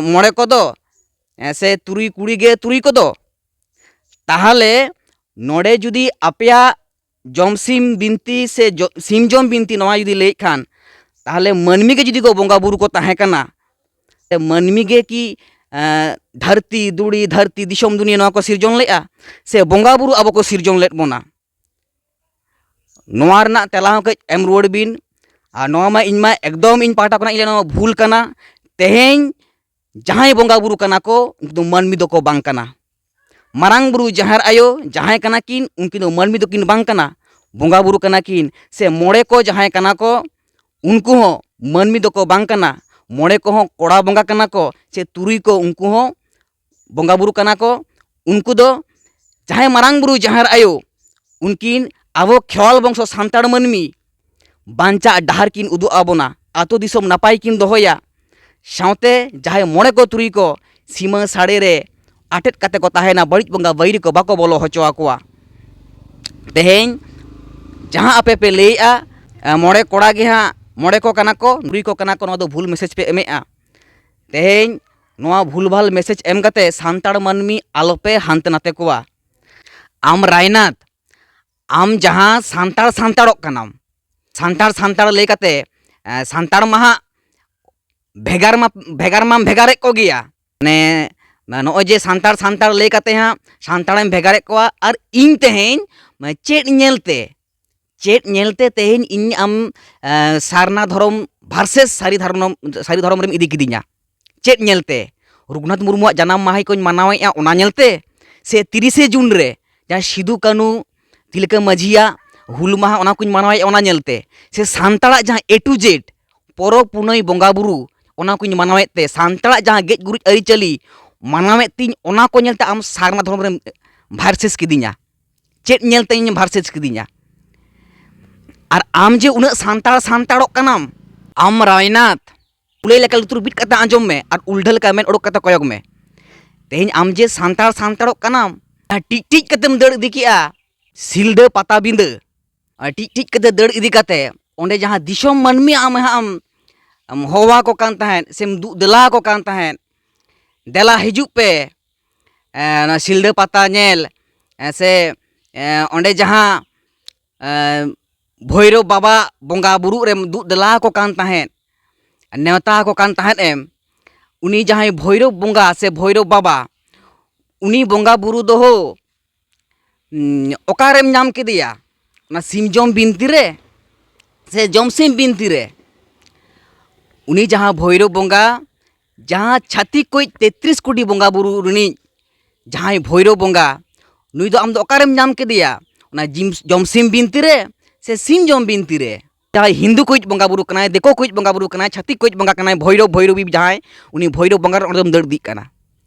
ᱢᱚᱬᱮ ᱠᱚᱫᱚ, ᱮ, ᱥᱮ ᱛᱩᱨᱩᱭ ᱠᱩᱲᱤ ᱜᱮ ᱛᱩᱨᱩᱭ ᱠᱚᱫᱚ᱾ ᱛᱟᱦᱚᱞᱮ ᱱᱚᱰᱮ ᱡᱩᱫᱤ ᱟᱯᱮᱭᱟᱜ ᱡᱚᱢ ᱥᱤᱢ ᱵᱤᱱᱛᱤ ᱥᱮ ᱡᱚ-, ᱥᱤᱢ ᱡᱚᱢ ᱵᱤᱱᱛᱤ ᱱᱚᱣᱟ ᱡᱩᱫᱤ ᱞᱟᱹᱭᱮᱫ ᱠᱷᱟᱱ, ᱛᱟᱦᱚᱞᱮ ᱢᱟᱹᱱᱢᱤ ᱜᱮ ᱡᱩᱫᱤ ᱠᱚ ᱵᱚᱸᱜᱟ ᱵᱩᱨᱩ ᱠᱚ ᱛᱟᱦᱮᱸ ᱠᱟᱱᱟ, ᱥᱮ ᱢᱟᱹᱱᱢᱤ ᱜᱮ ᱠᱤ, ᱮᱸ, ᱫᱷᱟᱹᱨᱛᱤ ᱫᱷᱩᱲᱤ, ᱫᱷᱟᱹᱨᱛᱤ ᱫᱤᱥᱚᱢ ᱫᱩᱱᱤᱭᱟᱹ ᱱᱚᱣᱟ ᱠᱚ ᱥᱤᱨᱡᱚᱱ ᱞᱮᱫᱼᱟ, ᱥᱮ ᱵᱚᱸᱜᱟ ᱵᱩᱨᱩ ᱟᱵᱚ ᱠᱚ ᱥᱤᱨᱡᱚᱱ ᱞᱮᱫ ᱵᱚᱱᱟ? ᱱᱚᱣᱟ ᱨᱮᱱᱟᱜ ᱛᱮᱞᱟ ᱦᱚᱸ ᱠᱟᱹᱡ ᱮᱢ ᱨᱩᱣᱟᱹᱲ ᱵᱤᱱ᱾ ᱟᱨ ᱱᱚᱣᱟ ᱢᱟ ᱤᱧ ᱢᱟ ᱮᱠᱫᱚᱢ ᱤᱧ ᱯᱟᱦᱴᱟ ᱠᱷᱚᱱᱟᱜ ᱤᱧ ᱞᱟᱹᱭᱟ, ᱱᱚᱣᱟ ᱵᱷᱩᱞ ᱠᱟᱱᱟ᱾ ᱛᱮᱦᱮᱧ ᱡᱟᱦᱟᱸᱭ ᱵᱚᱸᱜᱟ ᱵᱩᱨᱩ ᱠᱟᱱᱟ ᱠᱚ, ᱩᱱᱠᱩ ᱫᱚ ᱢᱟᱹᱱᱢᱤ ᱫᱚᱠᱚ ᱵᱟᱝ ᱠᱟᱱᱟ᱾ ᱢᱟᱨᱟᱝ ᱵᱩᱨᱩ ᱡᱟᱦᱮᱨ ᱟᱭᱳ ᱡᱟᱦᱟᱸᱭ ᱠᱟᱱᱟ ᱠᱤᱱ, ᱩᱱᱠᱤᱱ ᱫᱚ ᱢᱟᱹᱱᱢᱤ ᱫᱚᱠᱤᱱ ᱵᱟᱝ ᱠᱟᱱᱟ᱾ ᱵᱚᱸᱜᱟ ᱵᱩᱨᱩ ᱠᱟᱱᱟ ᱠᱤᱱ, ᱥᱮ ᱢᱚᱬᱮ ᱠᱚ ᱡᱟᱦᱟᱸᱭ ᱠᱟᱱᱟ ᱠᱚ, ᱩᱱᱠᱩ ᱦᱚᱸ ᱢᱟᱹᱱᱢᱤ ᱫᱚᱠᱚ ᱵᱟᱝ ᱠᱟᱱᱟ᱾ ᱢᱚᱬᱮ ᱠᱚᱦᱚᱸ ᱠᱚᱲᱟ ᱵᱚᱸᱜᱟ ᱠᱟᱱᱟ ᱠᱚ, ᱥᱮ ᱛᱩᱨᱩᱭ ᱠᱚ, ᱩᱱᱠᱩ ᱦᱚᱸ ᱵᱚᱸᱜᱟ ᱵᱩᱨᱩ ᱠᱟᱱᱟ ᱠᱚ᱾ ᱩᱱᱠᱩ ᱫᱚ ᱡᱟᱦᱟᱸᱭ ᱢᱟᱨᱟᱝ ᱵᱩᱨᱩ ᱡᱟᱦᱮᱨ ᱟᱭᱳ, ᱩᱱᱠᱤᱱ ᱟᱵᱚ ᱠᱷᱮᱨᱣᱟᱞ ᱵᱚᱝᱥᱚ ᱥᱟᱱᱛᱟᱲ ᱢᱟᱹᱱᱢᱤ ᱵᱟᱧᱪᱟᱜ ᱰᱟᱦᱟᱨ ᱠᱤᱱ ᱩᱫᱩᱜ ᱟᱵᱚᱱᱟ, ᱟᱛᱳ ᱫᱤᱥᱚᱢ ᱱᱟᱯᱟᱭ ᱠᱤᱱ ᱫᱚᱦᱚᱭᱟ, ᱥᱟᱶᱛᱮ ᱡᱟᱦᱟᱸᱭ ᱢᱚᱬᱮ ᱠᱚ ᱛᱩᱨᱩᱭ ᱠᱚ ᱥᱤᱢᱟᱹ ᱥᱟᱹᱲᱮ ᱨᱮ ᱟᱴᱮᱫ ᱠᱟᱛᱮ ᱠᱚ ᱛᱟᱦᱮᱱᱟ, ᱵᱟᱹᱲᱤᱡ ᱵᱚᱸᱜᱟ ᱵᱟᱹᱭᱨᱤ ᱠᱚ ᱵᱟᱠᱚ ᱵᱚᱞᱚ ᱦᱚᱪᱚ ᱟᱠᱚᱣᱟ᱾ ᱛᱮᱦᱮᱧ ᱡᱟᱦᱟᱸ ᱟᱯᱮ ᱯᱮ ᱞᱟᱹᱭᱮᱜᱼᱟ, ᱮ, ᱢᱚᱬᱮ ᱠᱚᱲᱟ ᱜᱮ ᱦᱟᱸᱜ ᱢᱚᱬᱮ ᱠᱚ ᱠᱟᱱᱟ ᱠᱚ, ᱛᱩᱨᱩᱭ ᱠᱚ ᱠᱟᱱᱟ ᱠᱚ, ᱱᱚᱣᱟ ᱫᱚ ᱵᱷᱩᱞ ᱢᱮᱥᱮᱡᱽ ᱯᱮ ᱮᱢᱮᱜᱼᱟ᱾ ᱛᱮᱦᱮᱧ ᱱᱚᱣᱟ ᱵᱷᱩᱞᱵᱷᱟᱞ ᱢᱮᱥᱮᱡᱽ ᱮᱢ ᱠᱟᱛᱮ ᱥᱟᱱᱛᱟᱲ ᱢᱟᱹᱱᱢᱤ ᱟᱞᱚᱯᱮ ᱦᱟᱱᱛᱮ ᱱᱟᱛᱮ ᱠᱚᱣᱟ᱾ ᱟᱢ ᱨᱟᱭᱱᱟᱛᱷ, ᱟᱢ ᱡᱟᱦᱟᱸ ᱥᱟᱱᱛᱟᱲ ᱥᱟᱱᱛᱟᱲᱚᱜ ᱠᱟᱱᱟᱢ, ᱥᱟᱱᱛᱟᱲ ᱥᱟᱱᱛᱟᱲ ᱞᱟᱹᱭ ᱠᱟᱛᱮ, ᱮ, ᱥᱟᱱᱛᱟᱲ ᱢᱟ ᱦᱟᱸᱜ ᱵᱷᱮᱜᱟᱨ ᱢᱟ, ᱵᱷᱮᱜᱟᱨ ᱢᱟᱢ ᱵᱷᱮᱜᱟᱨᱮᱫ ᱠᱚᱜᱮᱭᱟ᱾ ᱢᱟᱱᱮ, ᱱᱚᱜᱼᱚᱭ ᱡᱮ ᱥᱟᱱᱛᱟᱲ ᱥᱟᱱᱛᱟᱲ ᱞᱟᱹᱭ ᱠᱟᱛᱮ ᱦᱟᱸᱜ ᱥᱟᱱᱛᱟᱲᱮᱢ ᱵᱷᱮᱜᱟᱨᱮᱫ ᱠᱚᱣᱟ, ᱟᱨ ᱤᱧ ᱛᱮᱦᱮᱧ, ᱢᱟᱱᱮ, ᱪᱮᱫ ᱧᱮᱞᱛᱮ, ᱪᱮᱫ ᱧᱮᱞᱛᱮ ᱛᱮᱦᱮᱧ ᱤᱧ ᱟᱢ, ᱮ, ᱥᱟᱨᱱᱟ ᱫᱷᱚᱨᱚᱢ versus ᱥᱟᱹᱨᱤ ᱫᱷᱚᱨᱚᱢ, ᱥᱟᱹᱨᱤ ᱫᱷᱚᱨᱚᱢ ᱨᱮᱢ ᱤᱫᱤ ᱠᱤᱫᱤᱧᱟ? ᱪᱮᱫ ᱧᱮᱞᱛᱮ? ᱨᱚᱜᱷᱩᱱᱟᱛᱷ ᱢᱩᱨᱢᱩᱣᱟᱜ ᱡᱟᱱᱟᱢ ᱢᱟᱦᱟ ᱠᱚᱧ ᱢᱟᱱᱟᱣᱮᱫᱼᱟ, ᱚᱱᱟ ᱧᱮᱞᱛᱮ? ᱥᱮ ᱛᱤᱨᱤᱥᱮ ᱡᱩᱱ ᱨᱮ ᱡᱟᱦᱟᱸ ᱥᱤᱫᱩ ᱠᱟᱹᱱᱩ ᱛᱤᱞᱠᱟᱹ ᱢᱟᱹᱡᱷᱤᱭᱟᱜ ᱦᱩᱞ ᱢᱟᱦᱟ ᱚᱱᱟ ᱠᱚᱧ ᱢᱟᱱᱟᱣᱮᱫᱼᱟ ᱚᱱᱟ ᱧᱮᱞᱛᱮ, ᱥᱮ ᱥᱟᱱᱛᱟᱲᱟᱜ ᱡᱟᱦᱟᱸ A to Z ᱯᱚᱨᱚᱵᱽ ᱯᱩᱱᱟᱹᱭ ᱵᱚᱸᱜᱟ ᱵᱩᱨᱩ ᱚᱱᱟ ᱠᱚᱧ ᱢᱟᱱᱟᱣᱮᱫ ᱛᱮ, ᱥᱟᱱᱛᱟᱲᱟᱜ ᱡᱟᱦᱟᱸ ᱜᱮᱡ ᱜᱩᱨᱤᱡ ᱟᱹᱨᱤᱪᱟᱹᱞᱤ ᱢᱟᱱᱟᱣᱮᱫ ᱛᱤᱧ, ᱚᱱᱟ ᱠᱚ ᱧᱮᱞᱛᱮ ᱟᱢ ᱥᱟᱨᱱᱟ ᱫᱷᱚᱨᱚᱢ ᱨᱮᱢ ᱵᱷᱟᱨᱥᱮᱥ ᱠᱤᱫᱤᱧᱟ᱾ ᱪᱮᱫ ᱧᱮᱞᱛᱮ ᱤᱧ ᱵᱷᱟᱨᱥᱮᱥ ᱠᱤᱫᱤᱧᱟ? ᱟᱨ ᱟᱢ ᱡᱮ ᱩᱱᱟᱹᱜ ᱥᱟᱱᱛᱟᱲ ᱥᱟᱱᱛᱟᱲᱚᱜ ᱠᱟᱱᱟᱢ, ᱟᱢ ᱨᱟᱭᱱᱟᱛᱷ, ᱠᱩᱞᱟᱹᱭ ᱞᱮᱠᱟ ᱞᱩᱛᱩᱨ ᱵᱤᱫ ᱠᱟᱛᱮ ᱟᱸᱡᱚᱢ ᱢᱮ ᱟᱨ ᱩᱞᱰᱷᱟᱹ ᱞᱮᱠᱟ ᱢᱮᱫ ᱚᱰᱚᱠ ᱠᱟᱛᱮ ᱠᱚᱭᱚᱜ ᱢᱮ᱾ ᱛᱮᱦᱮᱧ ᱟᱢ ᱡᱮ ᱥᱟᱱᱛᱟᱲ ᱥᱟᱱᱛᱟᱲᱚᱜ ᱠᱟᱱᱟᱢ, ᱴᱤᱡ ᱴᱤᱡ ᱠᱟᱛᱮᱢ ᱫᱟᱹᱲ ᱤᱫᱤ ᱠᱮᱜᱼᱟ ᱥᱤᱞᱫᱟᱹ ᱯᱟᱴᱟᱵᱤᱸᱫᱟᱹ, ᱟᱨ ᱴᱤᱡ ᱴᱤᱡ ᱠᱟᱛᱮ ᱫᱟᱹᱲ ᱤᱫᱤ ᱠᱟᱛᱮ ᱚᱸᱰᱮ ᱡᱟᱦᱟᱸ ᱫᱤᱥᱚᱢ ᱢᱟᱹᱱᱢᱤ ᱟᱢ ᱦᱟᱸᱜ ᱮᱢ, ᱮᱢ ᱦᱚᱦᱚ ᱟᱠᱚ ᱠᱟᱱ ᱛᱟᱦᱮᱸᱫ ᱥᱮᱢ ᱫᱩᱜ ᱫᱮᱞᱟ ᱟᱠᱚ ᱠᱟᱱ ᱛᱟᱦᱮᱸᱫ, "ᱫᱮᱞᱟ ᱦᱤᱡᱩᱜ ᱯᱮ, ᱮ, ᱚᱱᱟ ᱥᱤᱞᱫᱟᱹ ᱯᱟᱛᱟ ᱧᱮᱞ, ᱮ, ᱥᱮ, ᱮ, ᱚᱸᱰᱮ ᱡᱟᱦᱟᱸ, ᱮ, ᱵᱷᱳᱭᱨᱳᱵ ᱵᱟᱵᱟ ᱵᱚᱸᱜᱟ ᱵᱩᱨᱩᱜ ᱨᱮᱢ ᱫᱩᱜ ᱫᱮᱞᱟ ᱟᱠᱚ ᱠᱟᱱ ᱛᱟᱦᱮᱸᱫ, ᱱᱮᱣᱛᱟ ᱟᱠᱚ ᱠᱟᱱ ᱛᱟᱦᱮᱸᱫ ᱮᱢ, ᱩᱱᱤ ᱡᱟᱦᱟᱸᱭ ᱵᱷᱳᱭᱨᱳᱵ ᱵᱚᱸᱜᱟ ᱥᱮ ᱵᱷᱳᱭᱨᱳᱵ ᱵᱟᱵᱟ, ᱩᱱᱤ ᱵᱚᱸᱜᱟ ᱵᱩᱨᱩ ᱫᱚᱦᱚ ᱩᱸ, ᱚᱠᱟᱨᱮᱢ ᱧᱟᱢ ᱠᱮᱫᱮᱭᱟ? ᱚᱱᱟ ᱥᱤᱢ ᱡᱚᱢ ᱵᱤᱱᱛᱤ ᱨᱮ ᱥᱮ ᱡᱚᱢ ᱥᱤᱢ ᱵᱤᱱᱛᱤ ᱨᱮ?" ᱩᱱᱤ ᱡᱟᱦᱟᱸ ᱵᱷᱳᱭᱨᱳᱵ ᱵᱚᱸᱜᱟ, ᱡᱟᱦᱟᱸ ᱪᱷᱟᱹᱛᱤᱠ ᱠᱚᱭᱤᱡ ᱛᱮᱛᱨᱤᱥ ᱠᱳᱴᱤ ᱵᱚᱸᱜᱟ ᱵᱩᱨᱩ ᱨᱤᱱᱤᱡ ᱡᱟᱦᱟᱸᱭ ᱵᱷᱳᱭᱨᱳᱵ ᱵᱚᱸᱜᱟ, ᱱᱩᱭ ᱫᱚ ᱟᱢ ᱫᱚ ᱚᱠᱟᱨᱮᱢ ᱧᱟᱢ ᱠᱮᱫᱮᱭᱟ? ᱚᱱᱟ ᱡᱤᱢ-, ᱡᱚᱢ ᱥᱤᱢ ᱵᱤᱱᱛᱤ ᱨᱮ ᱥᱮ ᱥᱤᱢ ᱡᱚᱢ ᱵᱤᱱᱛᱤ ᱨᱮ? ᱡᱟᱦᱟᱸᱭ ᱦᱤᱱᱫᱩ ᱠᱚᱭᱤᱡ ᱵᱚᱸᱜᱟ ᱵᱩᱨᱩ ᱠᱟᱱᱟᱭ, ᱫᱤᱠᱩ ᱠᱚᱭᱤᱡ ᱵᱚᱸᱜᱟ ᱵᱩᱨᱩ ᱠᱟᱱᱟᱭ, ᱪᱷᱟᱹᱛᱤᱠ ᱠᱚᱭᱤᱡ ᱵᱚᱸᱜᱟ ᱠᱟᱱᱟᱭ, ᱵᱷᱳᱭᱨᱳᱵ ᱵᱷᱳᱭᱨᱳᱵᱤ ᱡᱟᱦᱟᱸᱭ, ᱩᱱᱤ ᱵᱷᱳᱭᱨᱳᱵ ᱵᱚᱸᱜᱟ ᱨᱮ ᱚᱸᱰᱮ ᱫᱚᱢ ᱫᱟᱹᱲ ᱤᱫᱤᱜ ᱠᱟᱱᱟ᱾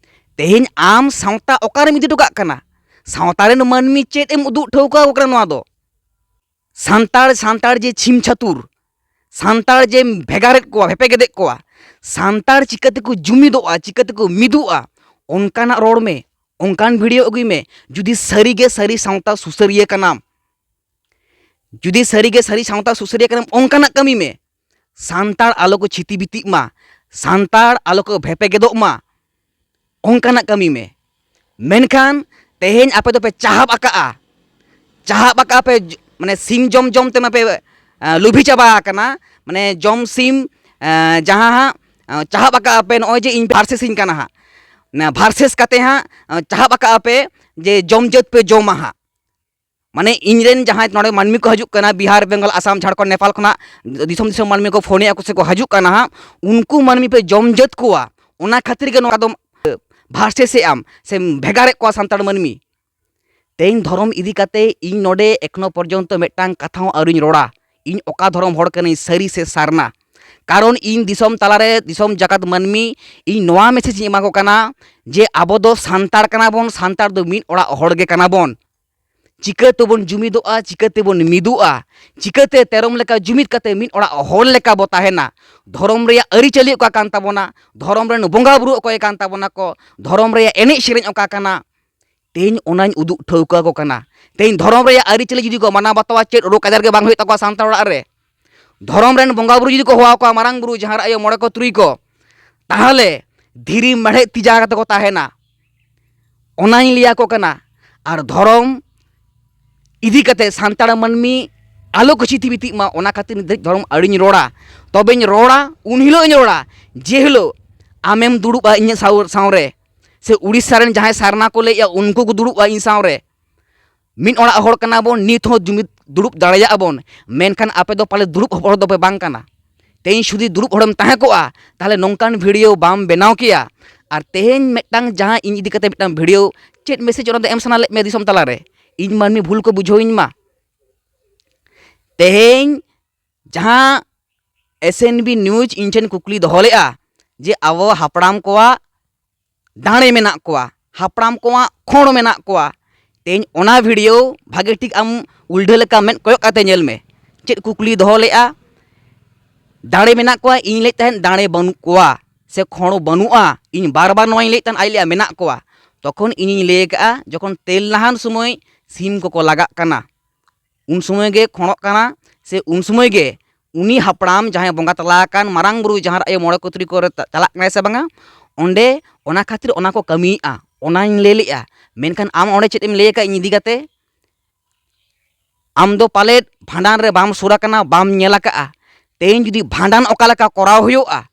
ᱛᱮᱦᱮᱧ ᱟᱢ ᱥᱟᱶᱛᱟ ᱚᱠᱟᱨᱮᱢ ᱤᱫᱤ ᱦᱚᱴᱚ ᱠᱟᱜ ᱠᱟᱱᱟ? ᱥᱟᱶᱛᱟ ᱨᱮᱱ ᱢᱟᱹᱱᱢᱤ ᱪᱮᱫ ᱮᱢ ᱩᱫᱩᱜ ᱴᱷᱟᱹᱣᱠᱟᱹ ᱟᱠᱚ ᱠᱟᱱᱟ ᱱᱚᱣᱟ ᱫᱚ? ᱥᱟᱱᱛᱟᱲ, ᱥᱟᱱᱛᱟᱲ ᱡᱮ ᱪᱷᱤᱢ ᱪᱷᱟᱹᱛᱩᱨ, ᱥᱟᱱᱛᱟᱲ ᱡᱮᱢ ᱵᱷᱮᱜᱟᱨᱮᱫ ᱠᱚᱣᱟ, ᱵᱷᱮᱯᱮᱜᱮᱫᱮᱫ ᱠᱚᱣᱟ, ᱥᱟᱱᱛᱟᱲ ᱪᱤᱠᱟᱹ ᱛᱮᱠᱚ ᱡᱩᱢᱤᱫᱚᱜᱼᱟ, ᱪᱤᱠᱟᱹ ᱛᱮᱠᱚ ᱢᱤᱫᱚᱜᱼᱟ, ᱚᱱᱠᱟᱱᱟᱜ ᱨᱚᱲ ᱢᱮ, ᱚᱱᱠᱟᱱ ᱵᱷᱤᱰᱤᱭᱳ ᱟᱹᱜᱩᱭ ᱢᱮ᱾ ᱡᱩᱫᱤ ᱥᱟᱹᱨᱤᱜᱮ ᱥᱟᱹᱨᱤ ᱥᱟᱶᱛᱟ ᱥᱩᱥᱟᱹᱨᱤᱭᱟᱹ ᱠᱟᱱᱟᱢ, ᱡᱩᱫᱤ ᱥᱟᱹᱨᱤᱜᱮ ᱥᱟᱹᱨᱤ ᱥᱟᱶᱛᱟ ᱥᱩᱥᱟᱹᱨᱤᱭᱟᱹ ᱠᱟᱱᱟᱢ, ᱚᱱᱠᱟᱱᱟᱜ ᱠᱟᱹᱢᱤ ᱢᱮ᱾ ᱥᱟᱱᱛᱟᱲ ᱟᱞᱚ ᱠᱚ ᱪᱷᱤᱛᱤ ᱵᱤᱛᱤᱜ ᱢᱟ, ᱥᱟᱱᱛᱟᱲ ᱟᱞᱚ ᱠᱚ ᱵᱷᱮᱯᱮ ᱜᱮᱫᱚᱜ ᱢᱟ, ᱚᱱᱠᱟᱱᱟᱜ ᱠᱟᱹᱢᱤ ᱢᱮ᱾ ᱢᱮᱱᱠᱷᱟᱱ ᱛᱮᱦᱮᱧ ᱟᱯᱮ ᱫᱚᱯᱮ ᱪᱟᱦᱟᱵ ᱟᱠᱟᱜᱼᱟ, ᱪᱟᱦᱟᱵ ᱟᱠᱟᱜᱼᱟ ᱯᱮ, ᱡ-, ᱢᱟᱱᱮ ᱥᱤᱢ ᱡᱚᱢ ᱡᱚᱢ ᱛᱮ ᱢᱟᱯᱮ, ᱟ, ᱞᱩᱵᱷᱤ ᱪᱟᱵᱟ ᱟᱠᱟᱱᱟ᱾ ᱢᱟᱱᱮ ᱡᱚᱢ ᱥᱤᱢ, ᱟ, ᱡᱟᱦᱟᱸ ᱦᱟᱸᱜ, ᱟ, ᱪᱟᱦᱟᱵ ᱟᱠᱟᱜᱼᱟ ᱯᱮ ᱱᱚᱜᱼᱚᱭ ᱡᱮ ᱤᱧ ᱵᱷᱟᱨᱥᱮᱥᱤᱧ ᱠᱟᱱᱟ ᱦᱟᱸᱜ, ᱚᱱᱟ ᱵᱷᱟᱨᱥᱮᱥ ᱠᱟᱛᱮ ᱦᱟᱸᱜ, ᱟ, ᱪᱟᱦᱟᱵ ᱟᱠᱟᱜᱼᱟ ᱯᱮ ᱡᱮ ᱡᱚᱢ ᱡᱟᱹᱛ ᱯᱮ ᱡᱚᱢᱟ ᱦᱟᱸᱜ᱾ ᱢᱟᱱᱮ ᱤᱧ ᱨᱮᱱ ᱡᱟᱦᱟᱸᱭ ᱱᱚᱰᱮ ᱢᱟᱹᱱᱢᱤ ᱠᱚ ᱦᱤᱡᱩᱜ ᱠᱟᱱᱟ, ᱵᱤᱦᱟᱨ, ᱵᱮᱝᱜᱚᱞ, ᱟᱥᱟᱢ, ᱡᱷᱟᱲᱠᱷᱚᱸᱰ, ᱱᱮᱯᱟᱞ ᱠᱷᱚᱱᱟᱜ ᱫᱤᱥᱚᱢ ᱫᱤᱥᱚᱢ ᱢᱟᱹᱱᱢᱤ ᱠᱚ ᱯᱷᱳᱱᱮᱫᱼᱟ ᱠᱚ ᱥᱮ ᱠᱚ ᱦᱤᱡᱩᱜ ᱠᱟᱱᱟ ᱦᱟᱸᱜ, ᱩᱱᱠᱩ ᱢᱟᱹᱱᱢᱤ ᱯᱮ ᱡᱚᱢ ᱡᱟᱹᱛ ᱠᱚᱣᱟ, ᱚᱱᱟ ᱠᱷᱟᱹᱛᱤᱨ ᱜᱮ ᱱᱚᱣᱟ ᱫᱚ ᱵᱷᱟᱨᱥᱮᱥᱮᱫ ᱟᱢ ᱥᱮᱢ ᱵᱷᱮᱜᱟᱨᱮᱫ ᱠᱚᱣᱟ ᱥᱟᱱᱛᱟᱲ ᱢᱟᱹᱱᱢᱤ᱾ ᱛᱮᱦᱮᱧ ᱫᱷᱚᱨᱚᱢ ᱤᱫᱤ ᱠᱟᱛᱮ ᱤᱧ ᱱᱚᱰᱮ ᱮᱠᱷᱚᱱᱚ ᱯᱚᱨᱡᱚᱱᱛᱚ ᱢᱤᱫᱴᱟᱝ ᱠᱟᱛᱷᱟ ᱦᱚᱸ ᱟᱹᱣᱨᱤᱧ ᱨᱚᱲᱟ᱾ ᱤᱧ ᱚᱠᱟ ᱫᱷᱚᱨᱚᱢ ᱦᱚᱲ ᱠᱟᱹᱱᱟᱹᱧ, ᱥᱟᱹᱨᱤ ᱥᱮ ᱥᱟᱨᱱᱟ? ᱠᱟᱨᱚᱱ ᱤᱧ ᱫᱤᱥᱚᱢ ᱛᱟᱞᱟᱨᱮ, ᱫᱤᱥᱚᱢ ᱡᱟᱠᱟᱛ ᱢᱟᱹᱱᱢᱤ, ᱤᱧ ᱱᱚᱣᱟ ᱢᱮᱥᱮᱡᱽ ᱤᱧ ᱮᱢᱟ ᱠᱚ ᱠᱟᱱᱟ ᱡᱮ ᱟᱵᱚ ᱫᱚ ᱥᱟᱱᱛᱟᱲ ᱠᱟᱱᱟ ᱵᱚᱱ, ᱥᱟᱱᱛᱟᱲ ᱫᱚ ᱢᱤᱫ ᱚᱲᱟᱜ ᱦᱚᱲ ᱜᱮ ᱠᱟᱱᱟ ᱵᱚᱱ᱾ ᱪᱤᱠᱟᱹ ᱛᱮᱵᱚᱱ ᱡᱩᱢᱤᱫᱚᱜᱼᱟ, ᱪᱤᱠᱟᱹ ᱛᱮᱵᱚᱱ ᱢᱤᱫᱚᱜᱼᱟ, ᱪᱤᱠᱟᱹᱛᱮ ᱛᱮᱨᱚᱢ ᱞᱮᱠᱟ ᱡᱩᱢᱤᱫ ᱠᱟᱛᱮ ᱢᱤᱫ ᱚᱲᱟᱜ ᱦᱚᱲ ᱞᱮᱠᱟ ᱵᱚ ᱛᱟᱦᱮᱱᱟ? ᱫᱷᱚᱨᱚᱢ ᱨᱮᱭᱟᱜ ᱟᱹᱨᱤᱪᱟᱹᱞᱤ ᱚᱠᱟ ᱠᱟᱱ ᱛᱟᱵᱚᱱᱟ? ᱫᱷᱚᱨᱚᱢ ᱨᱮᱱ ᱵᱚᱸᱜᱟ ᱵᱩᱨᱩ ᱚᱠᱚᱭ ᱠᱟᱱ ᱛᱟᱵᱚᱱᱟ ᱠᱚ? ᱫᱷᱚᱨᱚᱢ ᱨᱮᱭᱟᱜ ᱮᱱᱮᱡ ᱥᱮᱨᱮᱧ ᱚᱠᱟ ᱠᱟᱱᱟ? ᱛᱮᱦᱮᱧ ᱚᱱᱟᱧ ᱩᱫᱩᱜ ᱴᱷᱟᱹᱣᱠᱟᱹ ᱟᱠᱚ ᱠᱟᱱᱟ᱾ ᱛᱮᱦᱮᱧ ᱫᱷᱚᱨᱚᱢ ᱨᱮᱭᱟᱜ ᱟᱹᱨᱤᱪᱟᱹᱞᱤ ᱡᱩᱫᱤ ᱠᱚ ᱢᱟᱱᱟᱣ ᱵᱟᱛᱟᱣᱟ, ᱪᱮᱫ ᱨᱳᱜᱽ ᱟᱡᱟᱨ ᱜᱮ ᱵᱟᱝ ᱦᱩᱭᱩᱜ ᱛᱟᱠᱚᱣᱟ ᱥᱟᱱᱛᱟᱲ ᱚᱲᱟᱜ ᱨᱮ᱾ ᱫᱷᱚᱨᱚᱢ ᱨᱮᱱ ᱵᱚᱸᱜᱟ ᱵᱩᱨᱩ ᱡᱩᱫᱤ ᱠᱚ ᱦᱚᱦᱚ ᱟᱠᱚᱣᱟ, ᱢᱟᱨᱟᱝ ᱵᱩᱨᱩ, ᱡᱟᱦᱮᱨ ᱟᱭᱳ, ᱢᱚᱬᱮ ᱠᱚ, ᱛᱩᱨᱩᱭ ᱠᱚ, ᱛᱟᱦᱚᱞᱮ ᱫᱷᱤᱨᱤ ᱢᱮᱲᱦᱮᱫ ᱛᱤ ᱡᱟᱸᱜᱟ ᱠᱟᱛᱮ ᱠᱚ ᱛᱟᱦᱮᱱᱟ᱾ ᱚᱱᱟᱧ ᱞᱟᱹᱭ ᱟᱠᱚ ᱠᱟᱱᱟ᱾ ᱟᱨ ᱫᱷᱚᱨᱚᱢ ᱤᱫᱤ ᱠᱟᱛᱮ ᱥᱟᱱᱛᱟᱲ ᱢᱟᱹᱱᱢᱤ ᱟᱞᱚ ᱠᱚ ᱪᱤᱛᱤ ᱵᱤᱛᱤᱜ ᱢᱟ, ᱚᱱᱟ ᱠᱷᱟᱹᱛᱤᱨ ᱱᱤᱛ ᱫᱷᱟᱹᱵᱤᱡ ᱫᱷᱚᱨᱚᱢ ᱟᱹᱣᱨᱤᱧ ᱨᱚᱲᱟ᱾ ᱛᱚᱵᱮᱧ ᱨᱚᱲᱟ, ᱩᱱ ᱦᱤᱞᱳᱜ ᱤᱧ ᱨᱚᱲᱟ, ᱡᱮ ᱦᱤᱞᱳᱜ ᱟᱢᱮᱢ ᱫᱩᱲᱩᱵᱼᱟ ᱤᱧᱟᱹᱜ ᱥᱟᱶ, ᱥᱟᱶᱨᱮ, ᱥᱮ ᱩᱲᱤᱥᱥᱟ ᱨᱮᱱ ᱡᱟᱦᱟᱸᱭ ᱥᱟᱨᱱᱟ ᱠᱚ ᱞᱟᱹᱭᱮᱜᱼᱟ, ᱩᱱᱠᱩ ᱠᱚ ᱫᱩᱲᱩᱵᱼᱟ ᱤᱧ ᱥᱟᱶᱨᱮ᱾ ᱢᱤᱫ ᱚᱲᱟᱜ ᱦᱚᱲ ᱠᱟᱱᱟ ᱵᱚᱱ, ᱱᱤᱛ ᱦᱚᱸ ᱡᱩᱢᱤᱫ ᱫᱩᱲᱩᱵ ᱫᱟᱲᱮᱭᱟᱜᱼᱟ ᱵᱚᱱ, ᱢᱮᱱᱠᱷᱟᱱ ᱟᱯᱮ ᱫᱚ ᱯᱟᱞᱮ ᱫᱩᱲᱩᱵ ᱦᱚᱲ ᱫᱚᱯᱮ ᱵᱟᱝ ᱠᱟᱱᱟ᱾ ᱛᱮᱦᱮᱧ ᱡᱩᱫᱤ ᱫᱩᱲᱩᱵ ᱦᱚᱲᱮᱢ ᱛᱟᱦᱮᱸ ᱠᱚᱜᱼᱟ, ᱛᱟᱦᱚᱞᱮ ᱱᱚᱝᱠᱟᱱ ᱵᱷᱤᱰᱤᱭᱳ ᱵᱟᱢ ᱵᱮᱱᱟᱣ ᱠᱮᱭᱟ᱾ ᱟᱨ ᱛᱮᱦᱮᱧ ᱢᱤᱫᱴᱟᱝ ᱡᱟᱦᱟᱸ ᱤᱧ ᱤᱫᱤ ᱠᱟᱛᱮ ᱢᱤᱫᱴᱟᱝ ᱵᱷᱤᱰᱤᱭᱳ, ᱪᱮᱫ ᱢᱮᱥᱮᱡᱽ ᱚᱱᱟ ᱫᱚ ᱮᱢ ᱥᱟᱱᱟ ᱞᱮᱫ ᱢᱮᱭᱟ ᱫᱤᱥᱚᱢ ᱛᱟᱞᱟᱨᱮ? ᱤᱧ ᱢᱟᱹᱱᱢᱤ ᱵᱷᱩᱞ ᱠᱚ ᱵᱩᱡᱷᱟᱹᱣᱤᱧ ᱢᱟ᱾ ᱛᱮᱦᱮᱧ ᱡᱟᱦᱟᱸ ᱮᱥ ᱮᱱ ᱵᱤ ᱱᱤᱭᱩᱡᱽ ᱤᱧ ᱴᱷᱮᱱ ᱠᱩᱠᱞᱤ ᱫᱚᱦᱚ ᱞᱮᱫᱼᱟ ᱡᱮ ᱟᱵᱚ ᱦᱟᱯᱲᱟᱢ ᱠᱚᱣᱟᱜ ᱫᱟᱲᱮ ᱢᱮᱱᱟᱜ ᱠᱚᱣᱟ, ᱦᱟᱯᱲᱟᱢ ᱠᱚᱣᱟᱜ ᱠᱷᱚᱲ ᱢᱮᱱᱟᱜ ᱠᱚᱣᱟ, ᱛᱮᱦᱮᱧ ᱚᱱᱟ ᱵᱷᱤᱰᱤᱭᱳ ᱵᱷᱟᱜᱮ ᱴᱷᱤᱠ ᱟᱢ ᱩᱞᱰᱷᱟᱹ ᱞᱮᱠᱟ ᱢᱮᱫ ᱠᱚᱭᱚᱜ ᱠᱟᱛᱮ ᱧᱮᱞ ᱢᱮ᱾ ᱪᱮᱫ ᱠᱩᱠᱞᱤ ᱫᱚᱦᱚ ᱞᱮᱫᱼᱟ? ᱫᱟᱲᱮ ᱢᱮᱱᱟᱜ ᱠᱚᱣᱟ, ᱤᱧ ᱞᱟᱹᱭᱮᱫ ᱛᱟᱦᱮᱸᱫ ᱫᱟᱲᱮ ᱵᱟᱹᱱᱩᱜ ᱠᱚᱣᱟ ᱥᱮ ᱠᱷᱚᱲ ᱵᱟᱹᱱᱩᱜᱼᱟ᱾ ᱤᱧ ᱵᱟᱨ ᱵᱟᱨ ᱱᱚᱣᱟᱧ ᱞᱟᱹᱭᱮᱫ ᱛᱟᱦᱮᱸᱫ, ᱟᱡ ᱞᱟᱹᱭᱟ ᱢᱮᱱᱟᱜ ᱠᱚᱣᱟ᱾ ᱛᱚᱠᱷᱚᱱ ᱤᱧᱤᱧ ᱞᱟᱹᱭ ᱟᱠᱟᱫᱼᱟ, ᱡᱚᱠᱷᱚᱱ ᱛᱮᱞ ᱱᱟᱦᱟᱱ ᱥᱚᱢᱚᱭ ᱥᱤᱢ ᱠᱚᱠᱚ ᱞᱟᱜᱟᱜ ᱠᱟᱱᱟ, ᱩᱱ ᱥᱚᱢᱚᱭ ᱜᱮ ᱠᱷᱚᱲᱚᱜ ᱠᱟᱱᱟ, ᱥᱮ ᱩᱱ ᱥᱚᱢᱚᱭ ᱜᱮ ᱩᱱᱤ ᱦᱟᱯᱲᱟᱢ ᱡᱟᱦᱟᱸᱭ ᱵᱚᱸᱜᱟ ᱛᱟᱞᱟ ᱟᱠᱟᱱ ᱢᱟᱨᱟᱝ ᱵᱩᱨᱩ ᱡᱟᱦᱮᱨ ᱟᱭᱳ ᱢᱚᱬᱮ ᱠᱚ ᱛᱩᱨᱩᱭ ᱠᱚᱨᱮ ᱪᱟ-, ᱪᱟᱞᱟᱜ ᱠᱟᱱᱟᱭ ᱥᱮ ᱵᱟᱝᱟ, ᱚᱸᱰᱮ ᱚᱱᱟ ᱠᱷᱟᱹᱛᱤᱨ ᱚᱱᱟ ᱠᱚ ᱠᱟᱹᱢᱤᱭᱮᱫᱼᱟ, ᱚᱱᱟᱧ ᱞᱟᱹᱭ ᱞᱮᱫᱼᱟ᱾ ᱢᱮᱱᱠᱷᱟᱱ ᱟᱢ ᱚᱸᱰᱮ ᱪᱮᱫ ᱮᱢ ᱞᱟᱹᱭ ᱟᱠᱟᱫ ᱤᱧ ᱤᱫᱤ ᱠᱟᱛᱮ? ᱟᱢ ᱫᱚ ᱯᱟᱞᱮᱫ ᱵᱷᱟᱸᱰᱟᱱ ᱨᱮ ᱵᱟᱢ ᱥᱩᱨ ᱟᱠᱟᱱᱟ, ᱵᱟᱢ ᱧᱮᱞ ᱟᱠᱟᱫᱼᱟ᱾ ᱛᱮᱦᱮᱧ ᱡᱩᱫᱤ ᱵᱷᱟᱸᱰᱟᱱ ᱚᱠᱟ ᱞᱮᱠᱟ ᱠᱚᱨᱟᱣ ᱦᱩᱭᱩᱜᱼᱟ,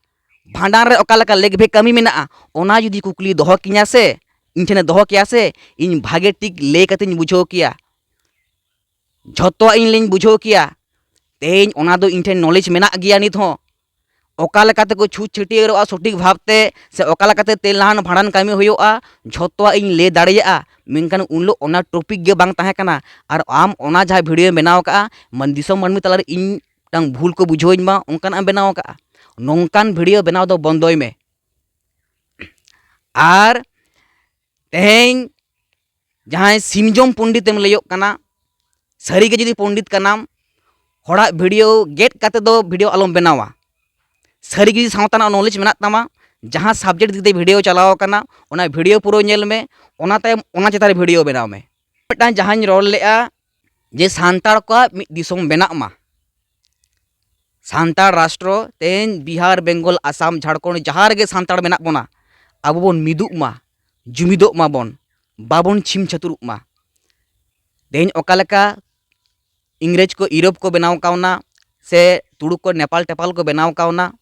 ᱵᱷᱟᱸᱰᱟᱱ ᱨᱮ ᱚᱠᱟ ᱞᱮᱠᱟ ᱞᱮᱠᱵᱷᱮ ᱠᱟᱹᱢᱤ ᱢᱮᱱᱟᱜᱼᱟ, ᱚᱱᱟ ᱡᱩᱫᱤ ᱠᱩᱠᱞᱤ ᱫᱚᱦᱚ ᱠᱤᱧᱟ ᱥᱮ, ᱤᱧ ᱴᱷᱮᱱᱮ ᱫᱚᱦᱚ ᱠᱮᱭᱟ ᱥᱮ, ᱤᱧ ᱵᱷᱟᱜᱮ ᱴᱷᱤᱠ ᱞᱟᱹᱭ ᱠᱟᱛᱮᱧ ᱵᱩᱡᱷᱟᱹᱣ ᱠᱮᱭᱟ᱾ ᱡᱷᱚᱛᱚᱣᱟᱜ ᱤᱧ ᱞᱟᱹᱭᱤᱧ ᱵᱩᱡᱷᱟᱹᱣ ᱠᱮᱭᱟ᱾ ᱛᱮᱦᱮᱧ ᱚᱱᱟ ᱫᱚ ᱤᱧ ᱴᱷᱮᱱ ᱱᱚᱞᱮᱡᱽ ᱢᱮᱱᱟᱜ ᱜᱮᱭᱟ ᱱᱤᱛ ᱦᱚᱸ᱾ ᱚᱠᱟ ᱞᱮᱠᱟ ᱛᱮᱠᱚ ᱪᱷᱩᱛ ᱪᱷᱟᱹᱴᱭᱟᱹᱨᱚᱜᱼᱟ ᱥᱚᱴᱷᱤᱠ ᱵᱷᱟᱵᱽ ᱛᱮ, ᱥᱮ ᱚᱠᱟ ᱞᱮᱠᱟᱛᱮ ᱛᱮᱞ ᱱᱟᱦᱟᱱ ᱵᱷᱟᱸᱰᱟᱱ ᱠᱟᱹᱢᱤ ᱦᱩᱭᱩᱜᱼᱟ, ᱡᱷᱚᱛᱚᱣᱟᱜ ᱤᱧ ᱞᱟᱹᱭ ᱫᱟᱲᱮᱭᱟᱜᱼᱟ᱾ ᱢᱮᱱᱠᱷᱟᱱ ᱩᱱ ᱦᱤᱞᱳᱜ ᱚᱱᱟ ᱴᱚᱯᱤᱠ ᱜᱮ ᱵᱟᱝ ᱛᱟᱦᱮᱸ ᱠᱟᱱᱟ᱾ ᱟᱨ ᱟᱢ ᱚᱱᱟ ᱡᱟᱦᱟᱸ ᱵᱷᱤᱰᱤᱭᱳᱢ ᱵᱮᱱᱟᱣ ᱠᱟᱜᱼᱟ, ᱢᱟᱱ ᱫᱤᱥᱚᱢ ᱢᱟᱹᱱᱢᱤ ᱛᱟᱞᱟᱨᱮ ᱤᱧ ᱢᱤᱫᱴᱟᱝ ᱵᱷᱩᱞ ᱠᱚ ᱵᱩᱡᱷᱟᱹᱣᱟᱹᱧ ᱢᱟ, ᱚᱱᱠᱟᱱᱟᱜ ᱮᱢ ᱵᱮᱱᱟᱣ ᱠᱟᱜᱼᱟ᱾ ᱱᱚᱝᱠᱟᱱ ᱵᱷᱤᱰᱤᱭᱳ ᱵᱮᱱᱟᱣ ᱫᱚ ᱵᱚᱱᱫᱚᱭ ᱢᱮ᱾ ᱟᱨ ᱛᱮᱦᱮᱧ ᱡᱟᱦᱟᱸᱭ ᱥᱤᱢᱡᱚᱢ ᱯᱚᱱᱰᱤᱛ ᱮᱢ ᱞᱟᱹᱭᱚᱜ ᱠᱟᱱᱟ, ᱥᱟᱹᱨᱤᱜᱮ ᱡᱩᱫᱤ ᱯᱚᱱᱰᱤᱛ ᱠᱟᱱᱟᱢ, ᱦᱚᱲᱟᱜ ᱵᱷᱤᱰᱤᱭᱳ ᱜᱮᱫ ᱠᱟᱛᱮ ᱫᱚ ᱵᱷᱤᱰᱤᱭᱳ ᱟᱞᱚᱢ ᱵᱮᱱᱟᱣᱟ᱾ ᱥᱟᱹᱨᱤ ᱡᱩᱫᱤ ᱥᱟᱶᱛᱟ ᱨᱮᱱᱟᱜ ᱱᱚᱞᱮᱡᱽ ᱢᱮᱱᱟᱜ ᱛᱟᱢᱟ, ᱡᱟᱦᱟᱸ ᱥᱟᱵᱡᱮᱠᱴ ᱤᱫᱤ ᱠᱟᱛᱮ ᱵᱷᱤᱰᱤᱭᱳ ᱪᱟᱞᱟᱣ ᱟᱠᱟᱱᱟ, ᱚᱱᱟ ᱵᱷᱤᱰᱤᱭᱳ ᱯᱩᱨᱟᱹ ᱧᱮᱞ ᱢᱮ, ᱚᱱᱟ ᱛᱟᱭᱚᱢ ᱚᱱᱟ ᱪᱮᱛᱟᱱ ᱨᱮ ᱵᱷᱤᱰᱤᱭᱳ ᱵᱮᱱᱟᱣ ᱢᱮ᱾ ᱢᱤᱫᱴᱟᱝ ᱡᱟᱦᱟᱸᱧ ᱨᱚᱲ ᱞᱮᱜᱼᱟ ᱡᱮ ᱥᱟᱱᱛᱟᱲ ᱠᱚᱣᱟᱜ ᱢᱤᱫ ᱫᱤᱥᱚᱢ ᱵᱮᱱᱟᱜ ᱢᱟ, ᱥᱟᱱᱛᱟᱲ ᱨᱟᱥᱴᱨᱚ ᱛᱮᱦᱮᱧ ᱵᱤᱦᱟᱨ, ᱵᱮᱝᱜᱚᱞ, ᱟᱥᱟᱢ, ᱡᱷᱟᱲᱠᱷᱚᱸᱰ, ᱡᱟᱦᱟᱸ ᱨᱮᱜᱮ ᱥᱟᱱᱛᱟᱲ ᱢᱮᱱᱟᱜ ᱵᱚᱱᱟ, ᱟᱵᱚ ᱵᱚᱱ ᱢᱤᱫᱚᱜ ᱢᱟ, ᱡᱩᱢᱤᱫᱚᱜ ᱢᱟᱵᱚᱱ, ᱵᱟᱵᱚᱱ ᱪᱷᱤᱢ ᱪᱷᱟᱹᱛᱩᱨᱚᱜ ᱢᱟ᱾ ᱛᱮᱦᱮᱧ ᱚᱠᱟ ᱞᱮᱠᱟ ᱤᱝᱨᱮᱡᱽ ᱠᱚ ᱤᱭᱩᱨᱳᱯ ᱠᱚ ᱵᱮᱱᱟᱣ ᱠᱟᱣᱱᱟ, ᱥᱮ ᱛᱩᱲᱩᱠ ᱠᱚ ᱱᱮᱯᱟᱞ ᱴᱮᱯᱟᱞ ᱠᱚ ᱵᱮᱱᱟᱣ ᱠᱟᱣᱱᱟ,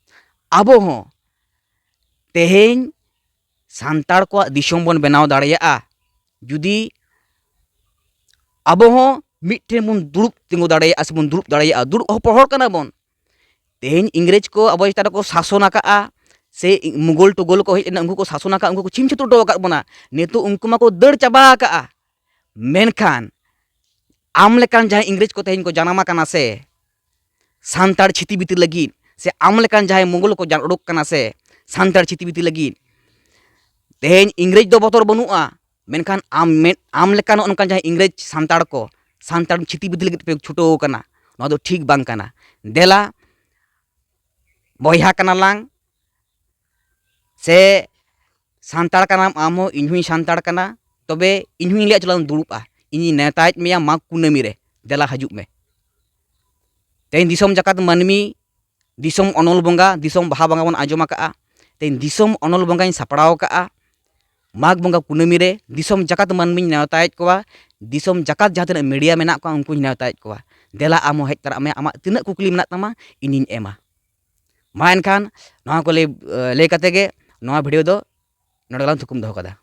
ᱟᱵᱚ ᱦᱚᱸ ᱛᱮᱦᱮᱧ ᱥᱟᱱᱛᱟᱲ ᱠᱚᱣᱟᱜ ᱫᱤᱥᱚᱢ ᱵᱚᱱ ᱵᱮᱱᱟᱣ ᱫᱟᱲᱮᱭᱟᱜᱼᱟ, ᱡᱩᱫᱤ ᱟᱵᱚ ᱦᱚᱸ ᱢᱤᱫ ᱴᱷᱮᱱ ᱵᱚᱱ ᱫᱩᱲᱩᱵ ᱛᱤᱸᱜᱩ ᱫᱟᱲᱮᱭᱟᱜᱼᱟ, ᱥᱮᱵᱚᱱ ᱫᱩᱲᱩᱵ ᱫᱟᱲᱮᱭᱟᱜᱼᱟ᱾ ᱫᱩᱲᱩᱵ ᱦᱚᱲ ᱠᱟᱱᱟ ᱵᱚᱱ᱾ ᱛᱮᱦᱮᱧ ᱤᱝᱨᱮᱡᱽ ᱠᱚ ᱟᱵᱚ ᱪᱮᱛᱟᱱ ᱨᱮᱠᱚ ᱥᱟᱥᱚᱱ ᱟᱠᱟᱫᱼᱟ, ᱥᱮ ᱢᱩᱜᱚᱞ ᱴᱩᱜᱚᱞ ᱠᱚ ᱦᱮᱡ ᱞᱮᱱᱟ, ᱩᱱᱠᱩ ᱠᱚ ᱥᱟᱥᱚᱱ ᱟᱠᱟᱫᱼᱟ, ᱩᱱᱠᱩ ᱠᱚ ᱪᱷᱤᱢ ᱪᱷᱟᱹᱛᱩᱨ ᱦᱚᱴᱚ ᱟᱠᱟᱫ ᱵᱚᱱᱟ᱾ ᱱᱤᱛᱚᱜ ᱩᱱᱠᱩ ᱢᱟᱠᱚ ᱫᱟᱹᱲ ᱪᱟᱵᱟ ᱟᱠᱟᱫᱼᱟ᱾ ᱢᱮᱱᱠᱷᱟᱱ ᱟᱢ ᱞᱮᱠᱟᱱ ᱡᱟᱦᱟᱸᱭ ᱤᱝᱨᱮᱡᱽ ᱠᱚ ᱛᱮᱦᱮᱧ ᱠᱚ ᱡᱟᱱᱟᱢ ᱟᱠᱟᱱᱟ ᱥᱮ ᱥᱟᱱᱛᱟᱲ ᱪᱷᱤᱛᱤ ᱵᱤᱛᱤ ᱞᱟᱹᱜᱤᱫ, ᱥᱮ ᱟᱢ ᱞᱮᱠᱟᱱ ᱡᱟᱦᱟᱸᱭ ᱢᱩᱜᱚᱞ ᱠᱚ ᱡᱟᱱ ᱩᱰᱩᱠ ᱠᱟᱱᱟ ᱥᱮ ᱥᱟᱱᱛᱟᱲ ᱪᱷᱤᱛᱤ ᱵᱤᱛᱤ ᱞᱟᱹᱜᱤᱫ, ᱛᱮᱦᱮᱧ ᱤᱝᱨᱮᱡᱽ ᱫᱚ ᱵᱚᱛᱚᱨ ᱵᱟᱹᱱᱩᱜᱼᱟ᱾ ᱢᱮᱱᱠᱷᱟᱱ ᱟᱢ ᱢᱮᱫ, ᱟᱢ ᱞᱮᱠᱟᱱ ᱱᱚᱜᱼᱚ ᱱᱚᱝᱠᱟᱱ ᱡᱟᱦᱟᱸᱭ ᱤᱝᱨᱮᱡᱽ ᱥᱟᱱᱛᱟᱲ ᱠᱚ ᱥᱟᱱᱛᱟᱲ ᱪᱷᱤᱛᱤ ᱵᱤᱛᱤ ᱞᱟᱹᱜᱤᱫ ᱯᱮ ᱪᱷᱩᱴᱟᱹᱣ ᱟᱠᱟᱱᱟ, ᱱᱚᱣᱟ ᱫᱚ ᱴᱷᱤᱠ ᱵᱟᱝ ᱠᱟᱱᱟ᱾ ᱫᱮᱞᱟ, ᱵᱚᱭᱦᱟ ᱠᱟᱱᱟ ᱞᱟᱝ, ᱥᱮ ᱥᱟᱱᱛᱟᱲ ᱠᱟᱱᱟᱢ ᱟᱢ ᱦᱚᱸ, ᱤᱧ ᱦᱚᱸᱧ ᱥᱟᱱᱛᱟᱲ ᱠᱟᱱᱟ, ᱛᱚᱵᱮ ᱤᱧ ᱦᱚᱸᱧ ᱞᱟᱹᱭᱟ ᱪᱚᱞᱚᱝ ᱫᱩᱲᱩᱵᱼᱟ, ᱤᱧᱤᱧ ᱱᱮᱣᱛᱟᱭᱮᱫ ᱢᱮᱭᱟ ᱢᱟᱜᱽ ᱠᱩᱱᱟᱹᱢᱤ ᱨᱮ, ᱫᱮᱞᱟ ᱦᱤᱡᱩᱜ ᱢᱮ᱾ ᱛᱮᱦᱮᱧ ᱫᱤᱥᱚᱢ ᱡᱟᱠᱟᱛ ᱢᱟᱹᱱᱢᱤ, ᱫᱤᱥᱚᱢ ᱚᱱᱚᱞ ᱵᱚᱸᱜᱟ, ᱫᱤᱥᱚᱢ ᱵᱟᱦᱟ ᱵᱚᱸᱜᱟ ᱵᱚᱱ ᱟᱸᱡᱚᱢ ᱟᱠᱟᱜᱼᱟ᱾ ᱛᱮᱦᱮᱧ ᱫᱤᱥᱚᱢ ᱚᱱᱚᱞ ᱵᱚᱸᱜᱟᱧ ᱥᱟᱯᱲᱟᱣ ᱟᱠᱟᱜᱼᱟ ᱢᱟᱜᱽ ᱵᱚᱸᱜᱟ ᱠᱩᱱᱟᱹᱢᱤ ᱨᱮ, ᱫᱤᱥᱚᱢ ᱡᱟᱠᱟᱛ ᱢᱟᱹᱱᱢᱤᱧ ᱱᱮᱣᱛᱟᱭᱮᱫ ᱠᱚᱣᱟ, ᱫᱤᱥᱚᱢ ᱡᱟᱠᱟᱛ ᱡᱟᱦᱟᱸ ᱛᱤᱱᱟᱹᱜ ᱢᱤᱰᱤᱭᱟ ᱢᱮᱱᱟᱜ ᱠᱚᱣᱟ ᱩᱱᱠᱩᱧ ᱱᱮᱣᱛᱟᱭᱮᱫ ᱠᱚᱣᱟ, ᱫᱮᱞᱟ ᱟᱢ ᱦᱚᱸ ᱦᱮᱡ ᱛᱚᱨᱟᱜ ᱢᱮ, ᱟᱢᱟᱜ ᱛᱤᱱᱟᱹᱜ ᱠᱩᱠᱞᱤ ᱢᱮᱱᱟᱜ ᱛᱟᱢᱟ ᱤᱧᱤᱧ ᱮᱢᱟ᱾ ᱢᱟ ᱮᱱᱠᱷᱟᱱ ᱱᱚᱣᱟ ᱠᱚ ᱞᱟᱹᱭ, ᱞᱟᱹᱭ ᱠᱟᱛᱮ ᱜᱮ ᱱᱚᱣᱟ ᱵᱷᱤᱰᱤᱭᱳ ᱫᱚ ᱱᱚᱰᱮ ᱞᱟᱝ ᱛᱷᱩᱠᱩᱢ ᱫᱚᱦᱚ ᱠᱟᱫᱟ᱾